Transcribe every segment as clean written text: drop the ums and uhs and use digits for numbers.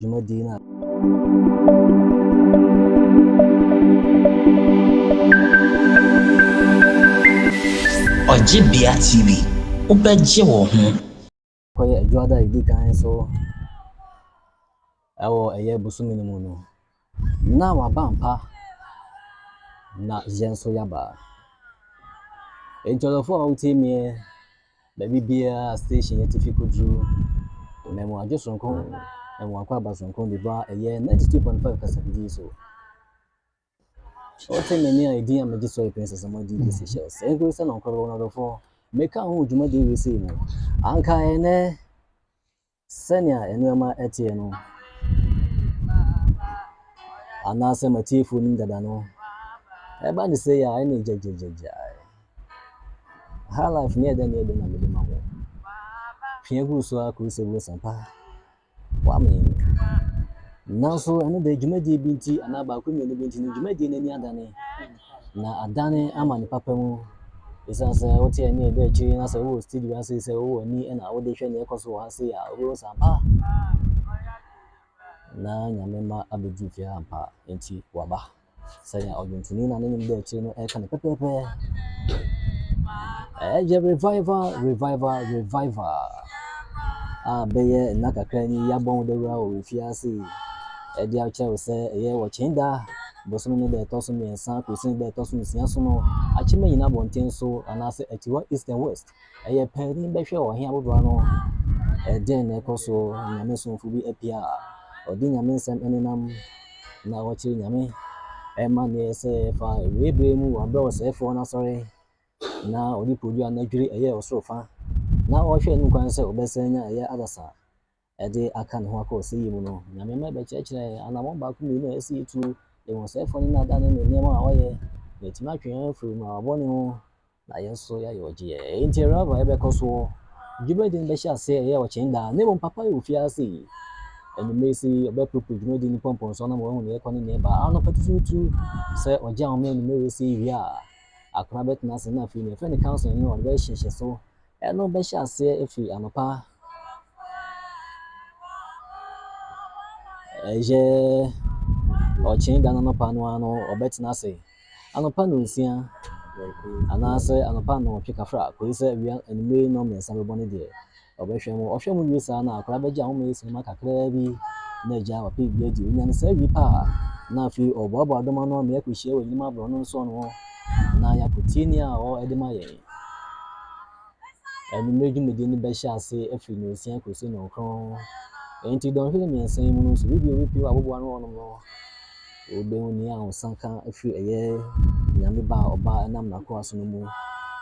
Dwumadie no a. Ɔgyebea TV, wobɛgye wo ho. Kɔyɛ adwuada a ɛdi kan so ɛwɔ ɛyɛ bosome no mu no, na waba ampa, na yɛn nso yɛaba. Enti ɔdɔfoɔ a wotie meɛ, Baabi biara station atifi koduru, Mmamu Soronko, Mmamu Akwaaba Soronko de ba ɛyɛ 92.5 kasafidie so. Wote me nne a edin a megye so yɛ Princess Amoah DJ Seychelles. Ɛnkuro sɛ na ɔnkɔ bɛwɔ no adɔfoɔ. Meka ho dwumadie wei sei mu. Anka ɛnɛ Sɛnea nneɛma teɛ no, anaasɛ m'atiefo nim dada no, ɛba no sei a, ɛne gyagyagyaagyae. High life ne ɛdɛ ne ɛdɛ na mede ma mo. Pia gu so ara kɔsi sɛ wuo sampa. Wame. Nanso ɛno de dwumadie bi nti anaa baako mmienu bi nti no dwumadie no ani adane. Na adane ama ne papa mu. Esiane sɛ wote ɛnne a ɛda akyiri na sɛ wowɔ studio ha sei sɛ wowɔ ani na wode hwɛ nea ɛkɔ so wɔ ha sei a, wobɛhu sɛ ampa na Nyame mma abɛduru fie ha ampa, enti waba. Sɛnea ɔdwontoni na ne nnwom da akyiri no ɛka no pɛpɛɛpɛ. Ɛyɛ revival, revival, revival a bɛyɛ nna kakra ni yɛabɔ ho dawura wɔ efiase yi. Ɛde akyerɛ wo sɛ ɛyɛ wɔkyɛn da Bosome no da a ɛtɔ so mmiɛnsa kɔsi ne da a ɛtɔ so nsia so no, akyem anyina abɔnten so anaasɛ Atiwa East and West. Ɛyɛ paani bɛhwɛ ɔhe aboboa no. Ɛdeɛn na ɛkɔ so? Nyame somfo bi apue a ɔde Nyame nsɛm nenam na ɔkyerɛ Nyame ɛma neɛ sɛ fa awiei berɛ mu wɔ aberɛ a ɔsɛefoɔ no asɔre na ɔde podua no adwiri ɛyɛ ɔsoro fa na ɔrehwɛ anim kwan sɛ ɔbɛsan anya ɛyɛ adasa de aka ne ho akɔ ɔsɛeɛ mu no, Nyame mma bɛkyerɛkyerɛ yɛn anammɔn baako mmienu a ɛsɛ yɛtu, yɛhu ɔsɛefoɔ no nnaadaa ne ne nneɛma a ɔyɛ, na yɛatumi atwe yɛn ho afiri mmarawa bɔne ho, na yɛn nso yɛayɛ ɔgyeɛ. Enti Awuraba yɛbɛkɔ soɔ, dwumadie no bɛhyɛ aseɛ ɛyɛ ɔkyɛn da, na mmom papa wɔ fie ase yi, anwummerɛ sei ɔbɛporoporo dwumadie no mpɔmpɔnsoɔ na ma wahu deɛ ɛkɔ ne deɛ ɛba. Anɔpa tutuutu sɛ ɔgye ahome anwummerɛ sei wie a, akwadaa bɛtena ase na afei deɛ yɛfrɛ no counseling no ɔde bɛhyehyɛ so. Ɛno bɛhyɛ aseɛ afiri anɔpa ɛyɛ ɔkyee da no anɔpa no ara no ɔbɛtena ase anɔpa nnɔnsia anaasɛ anɔpa nnɔnwɔtwe kafra kɔsi sɛ awia anwummere nnɔnmiɛnsa bɛbɔ no deɛ ɔbɛhwɛ mu. Ɔhwɛ mu wie saa na akwadaa bɛgye ahome simma kakraa bi na agya wapɛ biribi adi. Ɔnya no saa wie pɛ a na afei ɔboaboa dɔm ano ama yɛakɔhyia wɔ anyinam aborɔno nso no na yɛakɔtie nea ɔwɔ de ma yɛn. Anwummere dwumadi no bɛhyɛ ase afiri nnɔnsia kɔsi nnɔnkron. Enti dɔnhwere mmiɛnsa yi mu no, sɛ obi bi a ɔbɛpue wɔ aboboano hɔnom no, wobɛhu nea wo nsa ka afiri ɛyɛ Nyame Ba a ɔba nam n'akoa so no mu,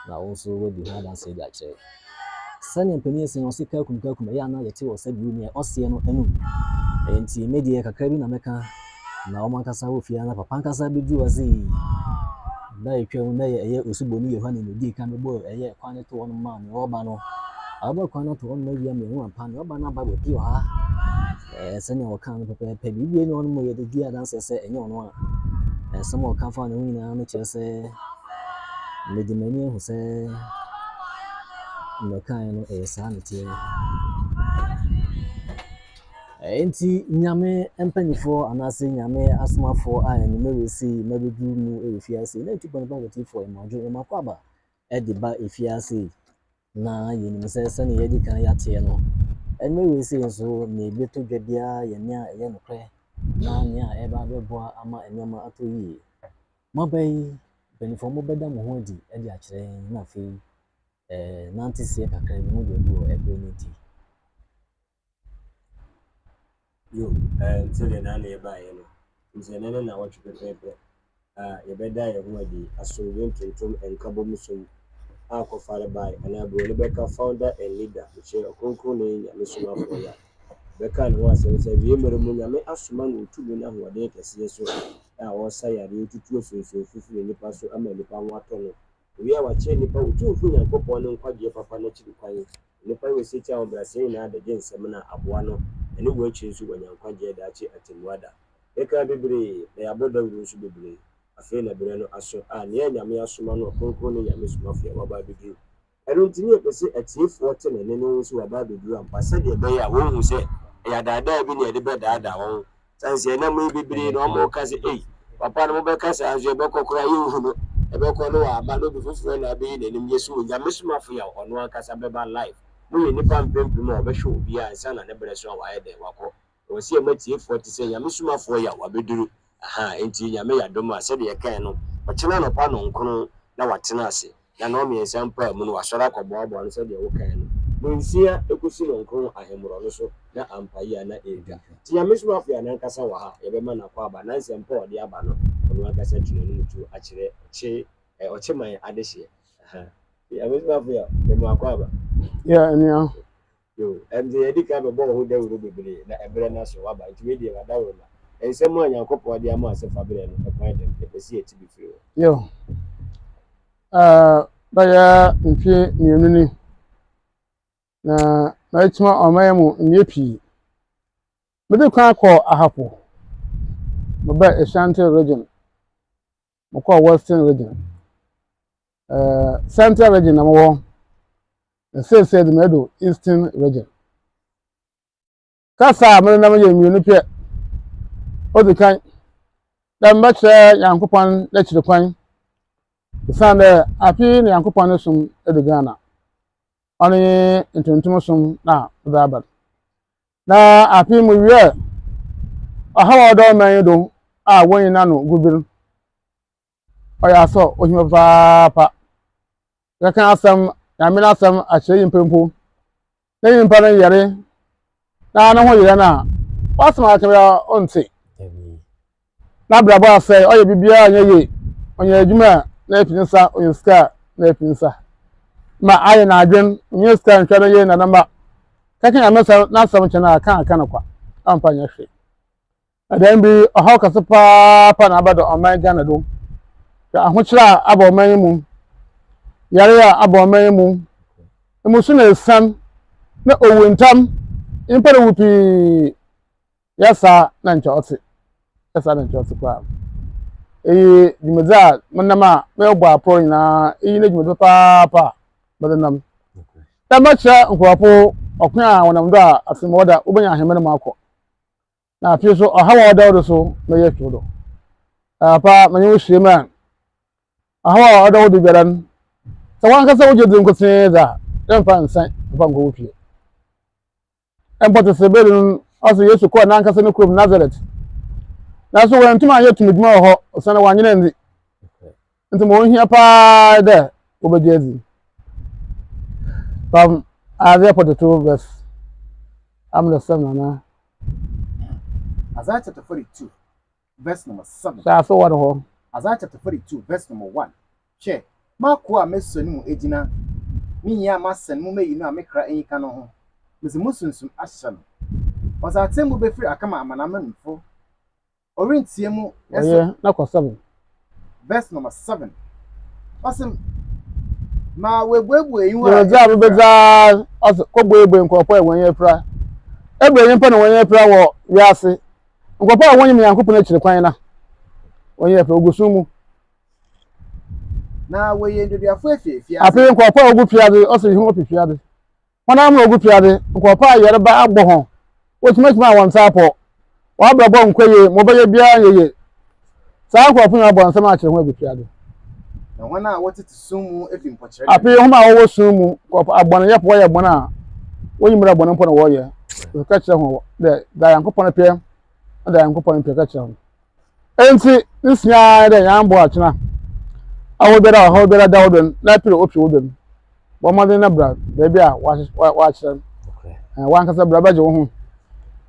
na wo nso woadi ho adanseɛ de akyerɛ. Sɛnea mpanin asi no, ɔse kakum kakum, ɛyɛ a na yɛte wɔ sɛ bio nea ɔseɛ no anum. Enti me deɛ kakra bi na mɛka. Na wɔn ankasa wɔ fie ha na papa ankasa bɛduru ha sei. Da a ɛtwa mu na ɛyɛ ɛyɛ Osuboni Yohane na ɔdii kan bɛbɔɔ ɛyɛ kwan no to hɔnom maa nea ɔreba no. Ɔbɛbɔ kwan no ato hɔnom awie ama yɛahu ampa nea ɔreba no aba bɛpue wɔ ha. Ɛɛ sɛnea wɔkaa no pɛpɛɛpɛ, biribi ni hɔnom a yɛde di adanseɛ sɛ ɛnyɛ ɔno a. Nsɛm a ɔka faa ne ho nyinaa no kyerɛ sɛ mede m'ani ahu sɛ nea ɔkaeɛ no ɛyɛ saa na ɛteɛ. Enti Nyame mpaninfoɔ anaase Nyame asomafoɔ a anwummerɛ wei sei mabɛduru mu wɔ efiase yi, na ɛtu kwan ba Atifoɔ Mmadwo Mmakwaba de ba efiase yi. Na yɛnim sɛ sɛdeɛ yɛadi kan yɛateɛ no, anwummerɛ wei sei nso nea ɛbɛtɔ dwa biara yɛ nea ɛyɛ nokorɛ na nea ɛreba abɛboa ama nneɛma atɔ yie. Moaba yi, mpaninfoɔ mobɛda mo ho adi de akyerɛ yɛn na afei eh, nanteseɛ kakra bi mode agu hɔ ɛberɛ no nti. Yo, ɛɛ, sɛdeɛ na na yɛbaeɛ no, sɛ ɛnnɛ ne nnawɔtwe pɛpɛɛpɛ a yɛbɛda yɛn ho adi asomdwoe ntontom nkabom som a kɔfare bae anaa buroni bɛka founder and leader mekyerɛ ɔkronkronni Nyame somafoɔ yi a bɛkaa ne ho asɛm sɛ awiei mmere mu Nyame asoma no wɔ tumi ne ahoɔden kɛseɛ so a ɔresa yareɛ otutu asunsunfi firi nnipa so ama nnipa ho atɔ no Owie a wakyerɛ nnipa Otumfo Nyankopɔn ne nkwagyeɛ papa no akyiri kwan. Nnipa yɛ osetie ahobrɛaseɛ nyinaa de gye nsɛm no a aboa no, ɛne wɔ akyiri nso wanya nkwagyeɛ daakye atɛmmuada. Da. Yɛkaa bebree, na yɛabɔ dawuro nso bebree. Afei na berɛ no aso a nea Nyame asoma no Ɔkronkronni Nyame Somafoɔ a waba abɛduru. Ɛno nti ne yɛpɛ sɛ atiefoɔ te ne nne na wɔhu sɛ waba abɛduru ampa sɛdeɛ ɛbɛyɛ a wɔnhu sɛ. Ɛyɛ adaadaa bi na yɛde bɛdaadaa wɔn. Sane sɛ ɛnam yi bebree na wɔka sɛ, ei, papa no mobɛka saa nso yɛbɛkɔ koraa yɛnhu no. Ɛbɛkɔ no waba na obi foforɔ na abɛyi n'anim. Yɛsi Onyame somafo yaw, ɔno ankasa bɛba live. Moyɛ nnipa mpempem a ɔbɛhwɛ obiara ansa na ne berɛ so a wayɛ dɛn wakɔ. Ɛwɔ sɛ yɛma tiefoɔ te sɛ Nyame somafoɔ yaw abɛduru. Ahaa, enti Nyame yɛ adom a, sɛdeɛ yɛkaeɛ no, ɔkyena anɔpa nnɔnkron na watena ase, na nnɔnmiɛnsa mpaa mu no, wasɔre akɔboaboa ano sɛdeɛ wokaeɛ no, nnɔnsia kɔsi nnɔnkron ahemmorɔ no so, na ampa yi a na ɛretwa. Nti Nyame somafoɔ yi a n'ankasa wɔ ha, yɛbɛma no akwaaba, na nsɛmpa a ɔde aba no, ɔno ankasa tu n'anom tuo akyerɛ ɔkye, eh, ɔkyeman adehyeɛ. Ahaa. Nyame somafoɔ yi a, yɛma wo akwaaba. Yeah, nua. Yo, ɛm sɛ yɛadi kan bɛbɔɔ ho dawuro bebree, na ɛberɛ no aso, waba, nti wei deɛ wadaworo ma. Nsɛm a Nyankopɔn de ama sɛ fa berɛ no, ɛkwan dɛn? Yɛpɛ sɛ yɛte bi firi hɔ. Yo, ɛɛ, bɛyɛ mfie mmienu ni, na matuma ɔman mu mmea pii. Mede kwan kɔɔ Ahafo, mebɛɛ Ashanti region, mekɔɔ Western region. Ɛɛ, Central region na mewɔ. Na seesei de madu Eastern region. Kasa a merenam yɛ mmienu pɛ. Odzi kan, dɛ mebɛkyerɛ Nyankopɔn n'ekyir kwan, osiandɛ afe yi na Nyankopɔn no som edu Ghana. Ɔno nye ntontom som na ɔdze aba no. Na afe yi muwiee ɔhaw a ɔda ɔman yi do a wonnyi n'ano gu ber. Ɔyɛ asɔ ohia papaapa. Yɛka asɛm, Nyame n'asɛm akyerɛ nyimpa mpo, na nyimpa no yare na no ho yerɛ no a, w'asɛm a ɔka biara ɔnntse. N'abrabɔ asɛe, ɔyɛ biribiara a ɔnnyɛ yie, ɔnya edwuma a na efi ne nsa, ɔnya sika a na efi ne nsa. Ma ayɛ n'adwen, ɔnnya sika nnhwɛ ne yer na ne mba. Kɛkɛ Nyame n'asɛm kyerɛ no a, ka a ka no kwa, ɔmmfa nnyɛ hwee. Dɛm ber yi, ɔhaw kɛse papaapa na aba do ɔman Ghana do. Hwɛ ahokyerɛ a aba ɔman yi mu, yar a aba ɔman yi mu, mmusu na esian, na owu ntsɛm, nyimpa ruwu pii. Yɛ saa na nkyɛ ɔtse, yɛ saa na nkyɛ ɔtse koraa. Iyi dwumadzi a menam a mobɔ apɔw nyina, iyi nye dwumadzi papaapa a medze nam. Dɛ mɛkyerɛ nkorɔfo ɔkwan a wɔnam do a atsɛmbuada wobenya ahemman mu akɔ. Na afei nso ɔhaw a ɔda wo do so no yɛ too do. Papa, menye wo hyia mu a, ɔhaw a ɔda wo do biara no, sɛ wankasa wogye dzi nkotsee dze a, yɛmfa nsan mfa nkɔ wo fie. Mpo tsetse ber no, ɔse Yesu kɔɔ nankasa no kurom Nazareth. Naaso oenntum annyɛ tumdwuma wɔ hɔ osiandɛ wɔannyɛ no enndzi. Ntsi ma ohia paa dɛ wobɛgye edzi. From Isaiah 42 verse I'm the 7 anaa? Isaiah chapter 42 verse number 7. Hyɛ ase wɔ hɔ. Isaiah chapter 42 verse number 1. Hwɛ, m'akoa a mesɔ no mu egyina, me nyia a masan mu meyi no a me kra enyi ka no ho, medze mo sunsum ahyɛ no. Ɔdze atsɛmbu befir akama amanamamfo. Ɔrentie mu so. Ɔyɛ na kɔ 7. Verse number 7. Ɔse, ma woebuebue enyiwa a Dwumadzi a mebedzi ara ɔse kɔbuebue nkorɔfo a hɔn enyi efura. Ebɛn nyimpa na hɔn enyi efura wɔ wiase? Nkorɔfo a wonnyim Nyankopɔn ekyir kwan na hɔn enyi efura, wogu sum mu. Na wɔyɛ ndeduafo efi efiadze. Afei nkorɔfo a wogu fiadze, ɔse yi hɔn fi fiadze. Hɔn ara na wogu fiadze, nkorɔfo a yarba abɔ hɔn, wokyinkyim a hɔn nsa apɔw, hɔn abrabɔ nnkɔ yie, ma wɔbɛyɛ biara nnyɛ yie. Saa nkorɔfo nyina bɔ nsɛm akyerɛ hɔn egu fiadze. Na hɔn a wɔtsetse sum mu efi mpɔkyerɛ dɛm. Afei hom a wɔwɔ sum mu, nkorɔfo abɔnyɛfo wɔyɛ bɔn a wonyim dɛ bɔn mpo na wɔreyɛ, ka kyerɛ hɔn dɛ dza Nyankopɔn pɛ na dza Nyankopɔn mmpɛ ka kyerɛ hɔn. Ntsi ne sua ara nye dɛ nyɛambowa akyena awo biara ɔhaw biara da wo do no na epir ofi wo do no, bɔ mbɔdzen na bra beebi a wɔakyerɛ no. Wankasa bra bɛgye woho.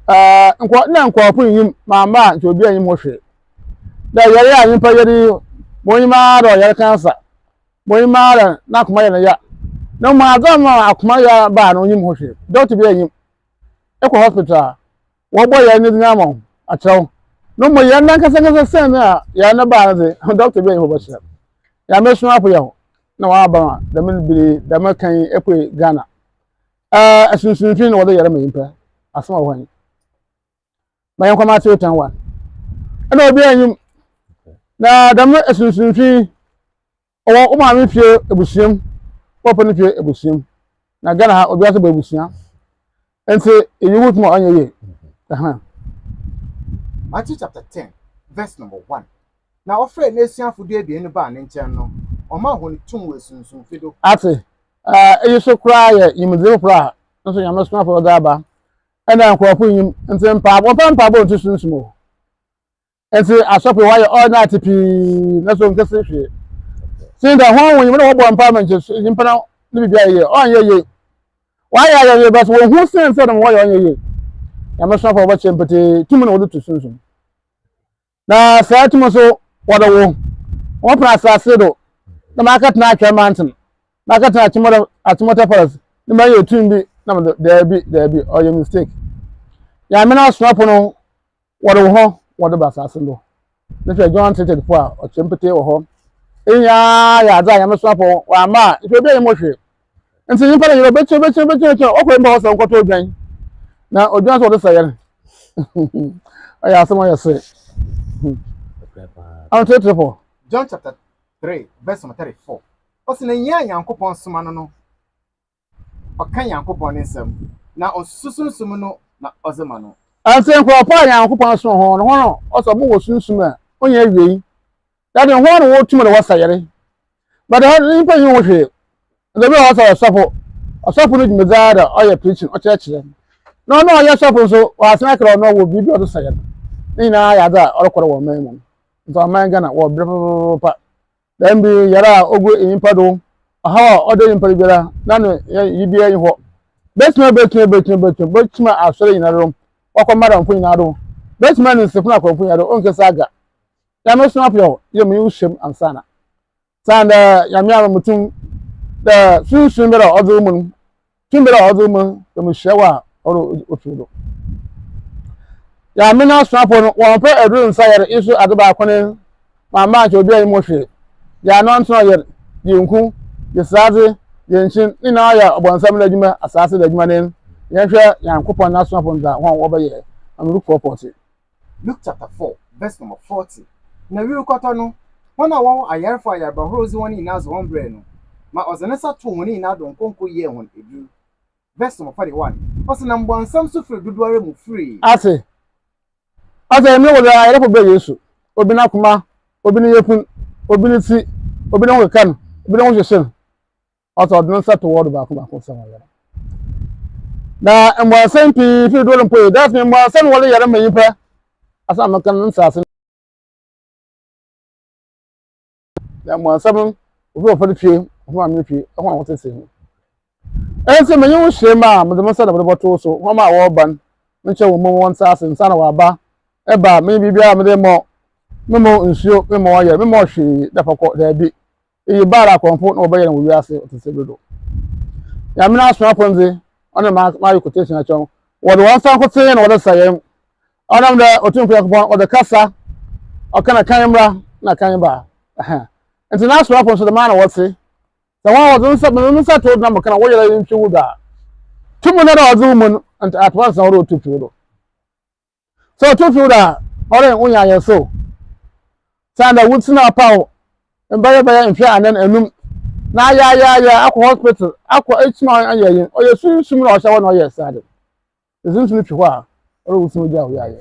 Nkɔ nna nkorɔfo nnyim mamba a nkyɛ obiara nnyim ho hwee. Dɛ yar a nyimpa yar yi, ma onyim ara dɛ ɔyar cancer, ma onyim ara dɛ n'akoma yɛ no ya. Na mbom adze a ɔma akoma yar baa no onnyim ho hwee. Doctor biara nnyim. Ekɔ hospital a, wɔbɔ yɛn ne dzin ama wo akyerɛ wo no mbom yɛn nankasa nkasa sɛn a yɛn ne baa no dze dɔkta bi a yɛhɔ bɛkyerɛ Nyame somafo yɛ hɔ na wɔaba ma dɛm bere dɛm kan yi epue Ghana ɛɛ asunsunfin na wɔde yɛrɛ ma nyimpa asɛm a wɔ hɔ yi ma yɛn kɔ Matthew 10 1 ɛna obi anyim na dɛm asunsunfin Ɔwɔ wo maame fie ebusua mu, wo papa ne fie ebusua mu. Na Ghana ha obiara so bɔ ebusua. Nti eyi wo tuma ɔnyɛ yie. Ɛhɛn. Matthew chapter 10, verse number 1. Na ɔfrɛɛ n'esuafo duebien no baa ne nkyɛn no, ɔmaa hɔn tum wɔ esunsumfi do. Atse, ɛɛ, iyi so koraa yɛ nyimdzee fofor a nso Nyame somafo ɔdze aba. Nna nkorɔfo nnyim, ntsi mpaabɔ, wɔmmfa mpaabɔ nnto sunsum o. Ntsi asɔfo yi wɔayɛ all night pii na so nnkesi hwee. Sin dɛ hɔn wonyim dɛ wɔbɔ mpaa ma nkyɛ nyimpa no ne biribi ayɛ yie, ɔnnyɛ yie. Wɔayɛ ayɛ yie but wonnhu siantsir a dɛm wɔyɛ ɔnnyɛ yie. Nyame somafo a wɔbɛkyerɛ mpetsee tum na wɔdze tu sunsum. Na saa tum so wɔdze wo wɔpon asaase do na makɛtsena Atwɛr Mountain, makɛtsena Achimota Achimota Forest na manya tum bi na medze daabi daabi ɔyɛ mistake. Nyame n'asomafo no wɔde wo ho wɔde ba asase do. Ne hwɛ John 3:34 a ɔkyerɛ mpetee wɔ hɔ. Eyi nyinaa yɛ adze a Nyame somafo ɔamma a nkyɛ obi annyɛ mu hwee. Ntsi nyimpa no nyina obekyin obekyin obekyin obekyin ɔkɔ mba hɔ sɛ ɔnkɔtɔ odwan. Na odwan so wɔde sɛ yɛn. Ɔyɛ asɛm ɔyɛ se. Ɔno 3:34. John chapter 3 verse number 34. Ɔse na nyia Nyankopɔn soma no no ɔka Nyankopɔn ne nsɛm, na ɔnnsusu Sunsum no na ɔdze ma no. Ntsi nkorɔfo a Nyankopɔn asoma hɔn no, hɔn na ɔsɛ ɔmo wɔ sunsum a onnya ewiei, dɛ de hɔn na wotum na wɔsa yar. But hɔ no nyimpa nnyi ho hwee. Dɛ bi wɔ hɔ sɛ ɔyɛ sɔfo, ɔsɔfo no dwumadzi ara dɛ ɔyɛ preaching, ɔkyerɛkyerɛ. Na ɔno a ɔyɛ sɔfo so, ɔasan aka dɛ ɔno ɔwɔ biribi a ɔdze sa yar. Ne nyinaa yɛ adze a ɔrokɔ do wɔ ɔman mu. Ntsi ɔman Ghana wɔbrɛ papaapa. Dɛm ber yi, yar a ogu nyimpa do, ɔhaw a ɔda nyimpa do biara, n'ano yi biara nnyi hɔ. Bɛtuma bɛtuma bɛtuma bɛtuma bɛtuma asɔr nyina do, wɔkɔ madamfo nyina do, bɛtuma nensefo na akɔmfo nyina do, onnkesi aga. Nyame soma peɔw yɛ mu yi hyɛ mu ansaana. Osiandɛ Nyame ama mo tum dɛ sunsum biara a ɔdze wo mu no, Tum biara a ɔdze wo mu no, sɛ mehyia wo a, ɔno ofi wo do. Nyame n'asomafo no, wɔmmpɛ edur nsa yar iyi so adze baako ne wɔamma annkyɛ obiara nnyi mu hwee. Dza anɔntsen ɔyer, gye nku, gye sradze, gye nkyen, ne nyinara yɛ ɔbɔnsam n'edwuma, asaase do edwuma nen. Yɛnhwɛ Nyankopɔn n'asomafo no dza hɔn wɔbɛyɛɛ. Ma me Luke 4:40. Luke chapter 4 verse number 40. Na wi rokɔtɔ no, hɔn a wɔwɔ ayarfo a yarba horow dze hɔn nyina dze hɔn brɛɛ no, ma ɔdze ne nsa too hɔn nyina do nkonko yɛɛ hɔn edur. Verse number 41. Ɔse na mbɔnsam so fir dodowara mu firii. Ase. Ɔse emi wɔdze ayarfo brɛɛ Yesu, obi n'akoma, obi ne yafun, obi ne tsi, obi no ho keka no, obi no ho hyehye no. Ɔsɛ ɔde ne nsa to wɔn do baako baako sɛ wɔn yare. Na mmɔnsɛn pii firi do mpo yi, that's me mmɔnsɛn wɔde yare ma nyimpa. Asa mɛka no nsaase. Na mmɔnsɛm obi wɔ fɛde fie, obi maame fie, ɛho a wɔtete ho. Ɛnti menye wo hyia mu a mede me nsa na mede bɔto so, wɔn a wɔreba no, menkyɛ wɔn mu wɔn nsa ase nsa na wɔaba. Ɛba menye biribiara mede mmɔ, memmɔ nsuo, memmɔ ɔyɛ, memmɔ hwee, dɛ fɔkɔ, daabi. Iyi baar akɔmfo na wɔbɛyɛ no wɔ wiase ɔtsetse ber do. Nyame n'asomafo no dze, ɔno na mayɛ quotation akyerɛ wo, wɔdze hɔn nsa nkotsee na wɔdze sa hɛn. Ɔnam dɛ Otumfo Nyankopɔn ɔdze kasa, ɔka na kan mbra na kan ba. Ɛhɛn. Ntsi n'asomafo no so dɛm ara na wɔtse. Sɛ hɔn wɔdze nsa medze me nsa to wo do na meka na wo yer ntwe wo do a, tum no dɛ ɔdze wo mu no, ntsi at once na ɔwɔ dɛ otu fi wo do. Sɛ ɔto fi wo do a, ɔren wo nya ayɛsew. Sanda wo tsena apaw mbɛyɛ bɛyɛ mfe anan enum na ayɛayɛayɛ akɔ hospital akɔ ekyim a ɔyɛ yi ɔyɛ sunsum na ɔhyɛ hɔ na ɔyɛ saa de. Sunsum no twi hɔ a ɔrɛ wo tsena ogya wo yɛ ayɛ.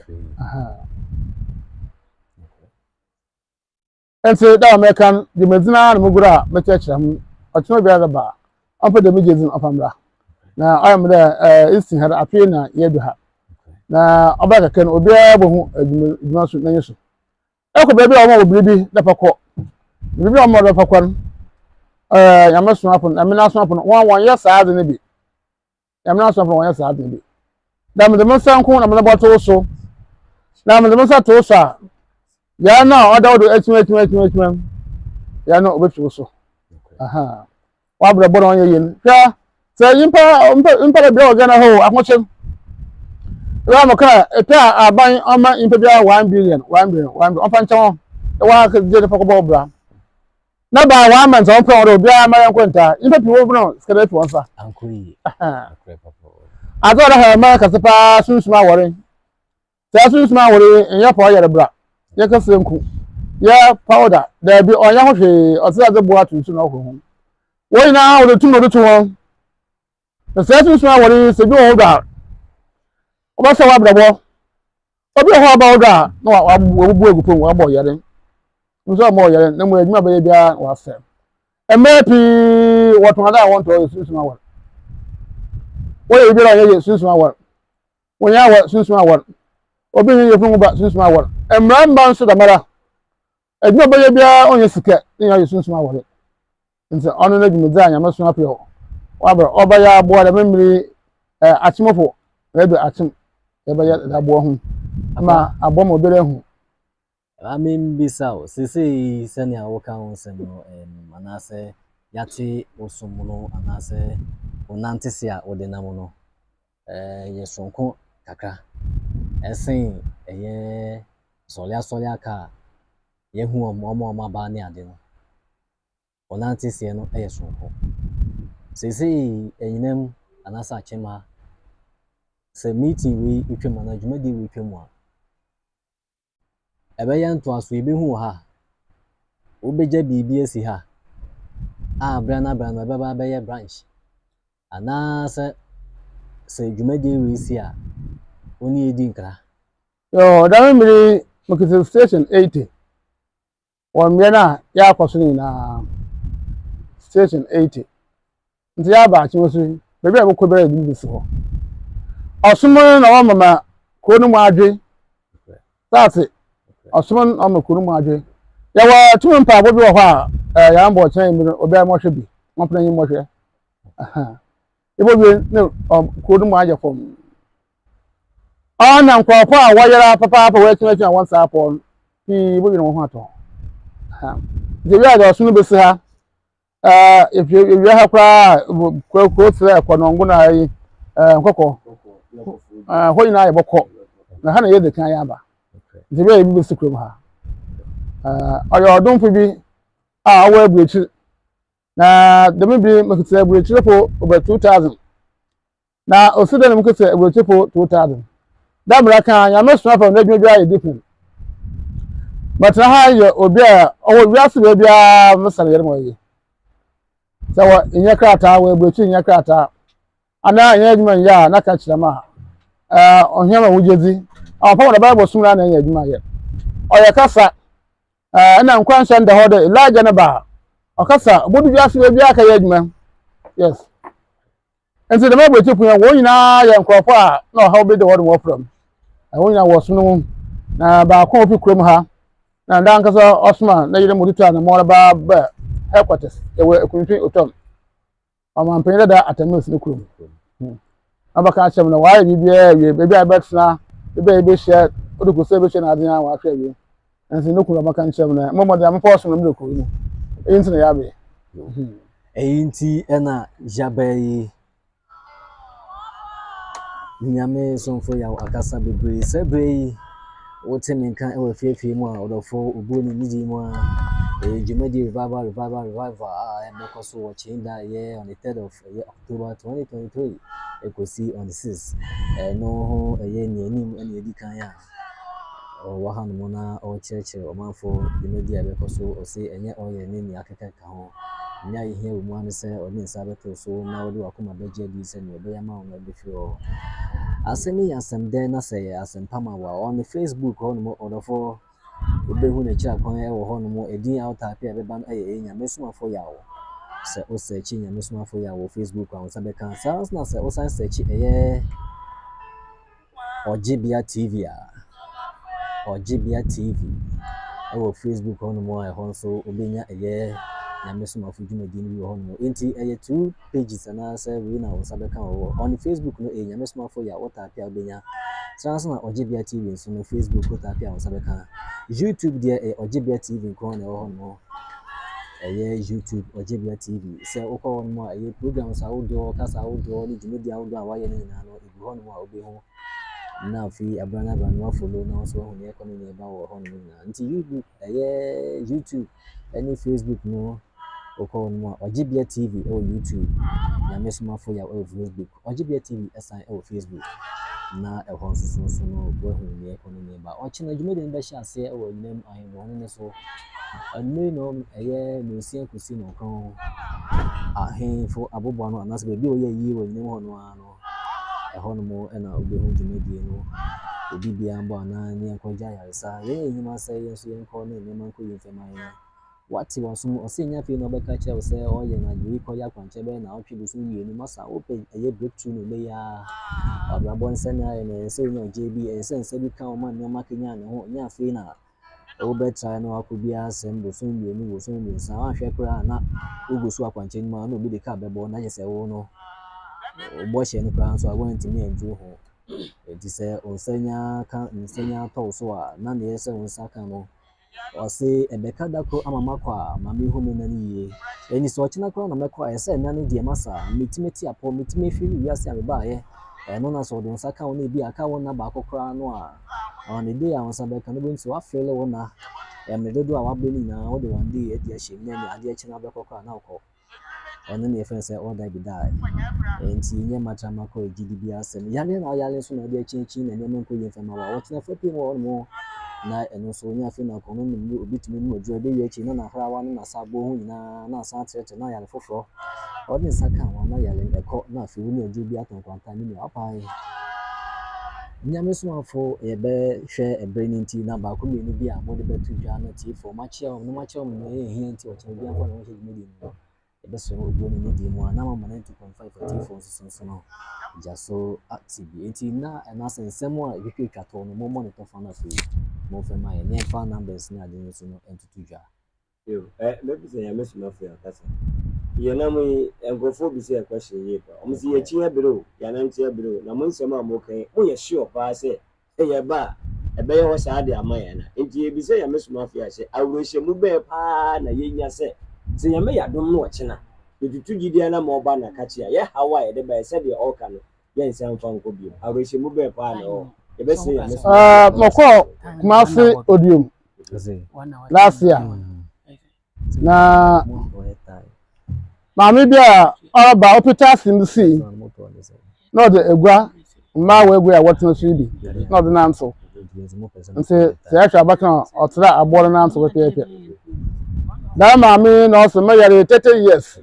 Ntsi dɛ meka no, dwumadzi no ara na mugu do a mekyerɛkyerɛ hom. Ɔkyena obiara reba a, ɔmpɛ dɛm gyedzi no ɔmfa mbra. Na ɔyɛ me dɛ Easton ha do, afei na yeedu ha. Na ɔbɛyɛ kakra no, obiara bohu edwuma edwuma so n'enyi so. Ekɔ beebi a wɔma wo biribi dɛ fa kɔ. Biribi a wɔma wo dɛ fa kɔ no, Nyame somafo no, Nyame n'asomafo no, hɔn wɔnnyɛ saa adze no bi. Nyame n'asomafo no wɔnnyɛ saa adze no bi. Na medze me nsa nko na medze bɔto wo so, na medze me nsa to wo so a, yar no a ɔda wo do ekyim ekyim ekyim ekyim no, yar no obefi wo so. Aha. W'abrabɔ na ɔnyɛ yie no. Hwɛ, sɛ nyimpa nyimpa nyimpa bebree wɔ Ghana hɔ o, ahokyer. Ewura mo kaa, epɛ a aban ɔma nyimpa biara 1 billion, 1 billion, 1 billion, ɔmfa nkyɛ hɔn, na wɔakɛgye ne fa kɔbɔ wo bra. Na baa wɔn ama nti wɔn pɛn wɔn dɛ obiara mma yɛn nkɔ ntaa nyimpa pii wɔ no sika dɛ efi wɔn nsa. Adze a ɔda ha mma kɛse paa sunsum awɔre. Sɛ sunsum awɔre yi nyɛ pa ɔyɛre bra yɛ kɛse nku yɛ powder daabi ɔnyɛ ho hwee ɔsɛ adze boa ato nsu na ɔhoro ho. Wɔn nyinaa wɔde tum na wɔde tu wɔn. Na sɛ sunsum awɔre yi sɛ bi wɔ hɔ do a wɔbɛsɛ w'abrabɔ. Obi wɔ hɔ a ɔba wo do a na wabubu agu pon wabɔ ɔyare. Nso ɔmmɔ ɔyare na mmom adwuma bɛyɛ biara wasɛe. Mmaa pii wɔtɔn ade a wɔntɔ yɛ sunsum awar. Wɔyɛ biribiara a wɔnyɛ yɛ sunsum awar. Wɔnyɛ awar sunsum awar. Obi nyɛ yɛfunu ho ba sunsum awar. Mmara mma nso dɛmara. Adwuma bɛyɛ biara ɔnyɛ sika ne nyinaa yɛ sunsum awar. Nti ɔno ne dwumadzi a Nyame soma pɛ ɔaba ɔbɛyɛ aboa dɛm mber yi akyemfo redu akyem yɛbɛyɛ dze aboa hom ama aboa ma obiara ehu. Ma mimmisa wo, seesei sɛnea woka wo nsɛm no, ɛɛm, anaasɛ yɛate wo som no anaasɛ wo nantese a wode nam no, ɛyɛ soronko kakra ɛsen ɛyɛ asɔreasɔre aka a yɛahu wɔn, wɔn a wɔaba ne ade no. Wo nanteseɛ no yɛ soronko. Seesei anyinam anaasɛ akyem ha, sɛ meeting wei twam anaa dwumadie wei twam a, Ɛbɛyɛ ntoaso yɛbɛhu wɔ ha. Wobɛgya biribi asi ha a berɛ no aberɛ no ɛbɛba abɛyɛ branch. Anaasɛ sɛ dwumadie wei si a, wo ne yɛdi nkra. Yo, dɛm mber yi mekitsa station 80 wɔ mbea no a yɛakɔ so no nyinaa, station 80. Ntsi yɛaba Akyem so yi, beebi a yɛbɔkɔ biara yɛdze bi besi hɔ. Ɔsom no na ɔma ma kurow no mu adwe. Saase, ɔsom no na ɔma kurow no mu adwe. Yɛwɔ tum mpaabɔ bi wɔ hɔ a, ɛɛ yɛambɔ ɔkyena enyimber no, obiara mmɔhwɛ bi, ɔmpena enyi mmɔhwɛ. Yebowie ne kurow no mu ayɛ fɔmm. Ɔna nkorɔfo a wɔyera papaapa wɔakyinakyin a wɔnsa apɔw no pii bowie na wɔn ho atɔ hɔn. Nti ewia dze ɔsom no besi ha. Ɛɛ ewia ha koraa kuro kuro srɛ kɔ nɔngo na ayi ɛɛ nkɔkɔ ɛɛ hɔ nyinaa yɛbɔkɔ na ha na yɛdze kan yɛ aba. Nti ewia yɛ bi besi kurom ha. Ɛɛ ɔyɛ ɔdomfo bi a ɔwɔ aburokyir na dɛm bi mekitsa aburokyirfo over 2000. Na osi dɛn na moketse aburokyirfo 2000? Dɛ mbrɛ akã, Nyame somafo a n'edwuma biara yɛ different. Mɛtsena ha yɛ obi a ɔwɔ wiase beebiara mesa no yar ma ɔyɛ. Sɛ wɔ nnyɛ krataa, wɔ aburokyir nnyɛ krataa, anaa nnyɛ edwuma nnyɛ a, na ka kyerɛ me a, ohia ma wo gyedzi. Ɔmmfa ho dɛ Bible som no ara na eyɛ edwuma yɛ. Ɔyɛ kasa, nna nkɔnhyɛ no da hɔ dɛ Elijah no ba a, ɔkasa, obodu wiase beebiara akɛyɛ edwuma. Yes. Nti dɛm aburokyifo yi, wɔn nyinaa yɛ nkurɔfo a na ɔhaw bi de wɔn wɔ fam. Na wɔn nyinaa wɔ ɔsom no mu. Na baako a ofi kurom ha, na da ankasa ɔsoma ne yere mu tutu anamɔn ba bɛ headquarters, yɛwɔ Ekunfi Otom, ɔmanpanyin dada Atta Mills ne kurom. Hmm. Na ɔbɛka akyerɛ me na wɔayɛ biribiara awie, baabi a yɛbɛtena, baabi a yɛbɛhyia, wode kɔ sɛ yɛbɛhyia na adze a wɔahwɛ awie. Nanso ne kunu ɔbɛka nkyerɛ me na mmɔ mmɔden a mepɛ ɔsom no mede kɔ yi mu. Eyi nti na yɛabɛ. Hmm. Eyi nti na yɛaba yi. Nyame somfo Yaw akasa bebree sɛ berɛ yi wote me nka wɔ afiefie mu a ɔdɔfo obuo ne nidi mu a ɛyɛ dwumadie revival revival revival a ɛbɛkɔ so wɔ Kyenda ɛyɛ on the 3rd of ɛyɛ October 2023 ɛkɔsi on the 6 ɛno ho ɛyɛ nea anim ɛna ɛdi kan a ɔwɔ hanom na ɔrekyerɛkyerɛ ɔmanfo dwumadi a ɛbɛkɔ so. Ɔse ɛnyɛ ɔyɛ ne nea akekaka ho. Nea ehia wɔ mu ara ne sɛ ɔde ne nsa bɛto so na ɔde w'akoma bɛgye adi sɛ nea ɔbɛyɛ ama wo no ɛbɛfiri hɔ. Asɛm yi yɛ asɛm dɛ na sɛ ɛyɛ asɛmpa ma wo a, ɔne Facebook hɔnom ɔdɔfo wobɛhu n'akyiri akwan wɔ hɔnom. Edin a wotaepe a ɛbɛba no yɛ ɛyɛ Nyame Somafo Yaw. Sɛ wo sɛɛkye Nyame Somafo Yaw wɔ Facebook a wo nsa bɛka. Saa ara nso na sɛ wosan sɛɛkye ɛyɛ Ɔgyebea TV a, Ɔgyebea TV wɔ Facebook hɔnom a ɛhɔ nso wobɛnya ɛyɛ Nyame somafo dwumadie no bi wɔ hɔnom. Enti ɛyɛ two pages anaasɛ wei na wo nsa bɛka wɔ hɔ. On Facebook no ɛyɛ Nyame somafo yɛ a wotaape a wobɛnya. Saa nso na Ɔgyebea TV nso no Facebook wotaape a wo nsa bɛka. YouTube deɛ ɛyɛ Ɔgyebea TV nko ara na ɛwɔ hɔnom. Ɛyɛ YouTube Ɔgyebea TV. Sɛ wokɔ hɔnom a ɛyɛ programs ahodoɔ, kasa ahodoɔ ne dwumadie ahodoɔ a wɔayɛ no nyinaa no Gu hɔnom a wobɛhu na afei abra no abra no woafollow na wo nso woahu nea ɛkɔ ne nea ɛba wɔ hɔnom nyinaa. Nti YouTube ɛyɛ YouTube ɛne Facebook no wokɔ hɔnom a Ɔgyebea TV ɛwɔ YouTube, Nyame Somafo Yaw ɛwɔ Facebook, Ɔgyebea TV ɛsan ɛwɔ Facebook na ɛhɔ nso so nso no woahu nea ɛkɔ ne nea ɛba. Ɔkyena dwumadi no bɛhyɛ aseɛ ɛwɔ anyinam ahemmohɔne no so. Anwummere no ɛyɛ nnɔnsia kɔsi nnɔnkron ahemfo aboboano anaasɛ baabi a wɔyɛ ayie wɔ anyinam hɔ no ara no. Ɛhɔnom na wobɛhu dwumadie no. Obi biara mbɔ anan ne yɛnkɔgye ayaresa. Yɛn a yɛnnyim asɛe yɛn nso yɛnkɔ na nneɛma nkɔ yie mfa mma yɛn. Wate w'asom, ɔse nyɛ afei na ɔbɛka kyerɛ wo sɛ ɔyɛ na wei kɔyɛ akwankyerɛ bɛyɛ naawɔtwe bosom mmienu masa wopɛ ɛyɛ breakthrough no nnɛ yi ara. Abrabɔ nsɛ na ayɛ no ɛyɛ sɛ wonya ɔgyeɛ bi, ɛyɛ sɛ nsa bi ka wo ma nneɛma kanyan ne ho, nyɛ afei na wobɛtrae na wakɔ biara asɛm bosom mmienu bosom mmiɛnsa woanhwɛ koraa na wogu so akwankyerɛ no mu a na obi de kaa bɛbɔ na kyerɛ sɛ wo no wo bɔhyɛ no koraa nso a woantumi anduru ho. Enti sɛ wo nsa nya ka nsa nya tɔ wo so a na neɛ sɛ wo nsa ka no Ɔse ɛbɛka da koro ama makɔ a, ma mehu me nna no yie. Ɛnti sɛ ɔkyena koraa na mɛkɔ a, ɛsɛ sɛ nna no deɛ masa, metumi te apɔ, metumi afiri wiase a mebaeɛ. Ɛno na sɛ ɔde wo nsa ka wo na ebi a aka wo nna baako koraa no a, on the day a wo nsa bɛka no wobɛhu sɛ woafeele wo nna, mmerɛ dodoɔ a woabrɛ no nyinaa wode one day adi ahyɛ mu na ɛnneɛ adeɛ kye na wobɛkɔ koraa na wokɔ. Ɛno na yɛfrɛ no sɛ all die be die. Enti nyɛ matrama kɔ gyidi bi asɛm. Yareɛ na ɔyare nso na ɔde akyinkyin na nneɛma nkɔ yie mfa ma wo a, ɔkyena fa pii mu wɔ hɔnom na ɛno nso nyɛ afei na ɔno nom ne obi tumi nom aduro ɛbɛwie akyi na n'ahrawa ne n'asaboɔ ho nyinaa na asan atrɛtrɛ na ayare foforɔ. Ɔde nsa ka ho a na yare no ɛkɔ na afei wo ne aduro bi atɔ nkwanta ne nua wapae. Nyame somafo yɛbɛhwɛ ɛberɛ no nti na baako mmienu bi a mode bɛto dwa na tiefoɔ moakyea wɔn na moakyerɛ wɔn nea ɛhia nti ɔkyena obiara mfa ne ho nhyɛ dwumadie no mu. Yɛbɛsrɛ mo obuo ne nidie mu a na moama 92.5 atiefoɔ nso so nso no gya so ate bi. Enti na anaasɛ nsɛm a ɛtwitwatwa toɔ no mommɔ ne tɔfa no afei momfa ma yɛn na yɛmfa numbers ne ade no nso no ntoto dwa. Yo, eh, mɛbisa Nyame somafo yi ankasa. Yɛnam yi, nkurɔfoɔ bisa yɛ question yie paa. Wɔn se yɛakyi abere o, yɛanante abere o, na mo nsɛm a moka yi, moyɛ sure paa sɛ sɛ yɛba a, ɛbɛyɛ hɔ saa de ama yɛn anaa? Enti yɛbisa Nyame somafo yi a sɛ awerɛhyɛmu bɛn paa na yɛnya sɛ, sɛ Nyame yɛ adom na ɔkyena, yɛtutu gyidie anamɔn ba Nakakye a, yɛ haw a yɛde baeɛ sɛdeɛ ɔreka no, yɛnsan mfa nkɔ bio. Awerɛhyɛmu bɛn paa na ɛwɔ hɔ? Yɛbɛsrɛ Nyame somafo yi Uh, mɔkɔɔ Kumasi Odiom last year na maame bi a ɔreba ɔpita ase no sii na ɔde egua mmaa wɔ egua a wɔtena so yi bi na ɔde nantew nti sɛ yɛhwɛ abakan a ɔtra aboɔ no nantew pɛpɛɛpɛ dɛm maame yi na ɔsɛ mɛyare 30 years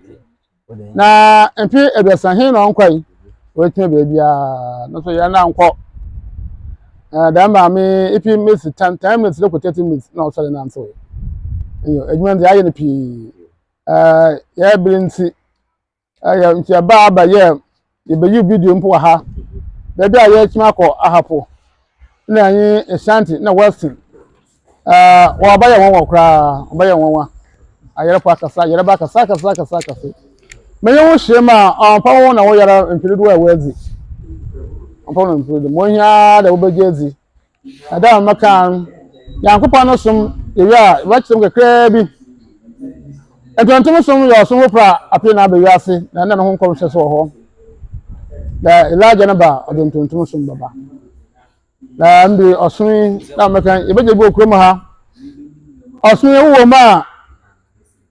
Na mfe aduasa he na ɔnkɔe, oetumi beebiara, no so yɛn na nkɔ. Na dɛm maame yi efi minutes ten 10 minutes rekɔ 30 minutes na ɔsɔre nantewee. Nyew, edwuma no dze yɛayɛ no pii. Ɛɛ yɛn ber ntsi, ɛyɛ nti yɛbaa abɛyɛɛ yɛbɛyii video mpo wɔ ha. Beebi a yɛretumi akɔ Ahafo na nye Ashanti na Western. Ɛɛ wɔabɛyɛ nwanwa koraa, wɔbɛyɛ nwanwa. Ayarefo akasa, yarba akasa akasa akasa akasa. Menye wo hyia mu a, ɔmmfa wo na wo yar mfe dodow a woedzi. Ɔmmfa wo na mfe dodow. Ma ohia ara dɛ wobɛgye edzi. Na dɛ mɛkaa no, Nyankopɔn no som yewie a, yɛbɛkyerɛ mu kakraa bi. Ntontom som yɛ ɔsom foforɔ a afei na aba wiase na ɛna ne ho nkɔmhyɛ so wɔ hɔ. Na Elijah no ba a, ɔde ntontom som bɛba. Na mbi ɔsom yi na mɛka yɛbɛgye bi wɔ kurom ha. Ɔsom yi wowɔ mu a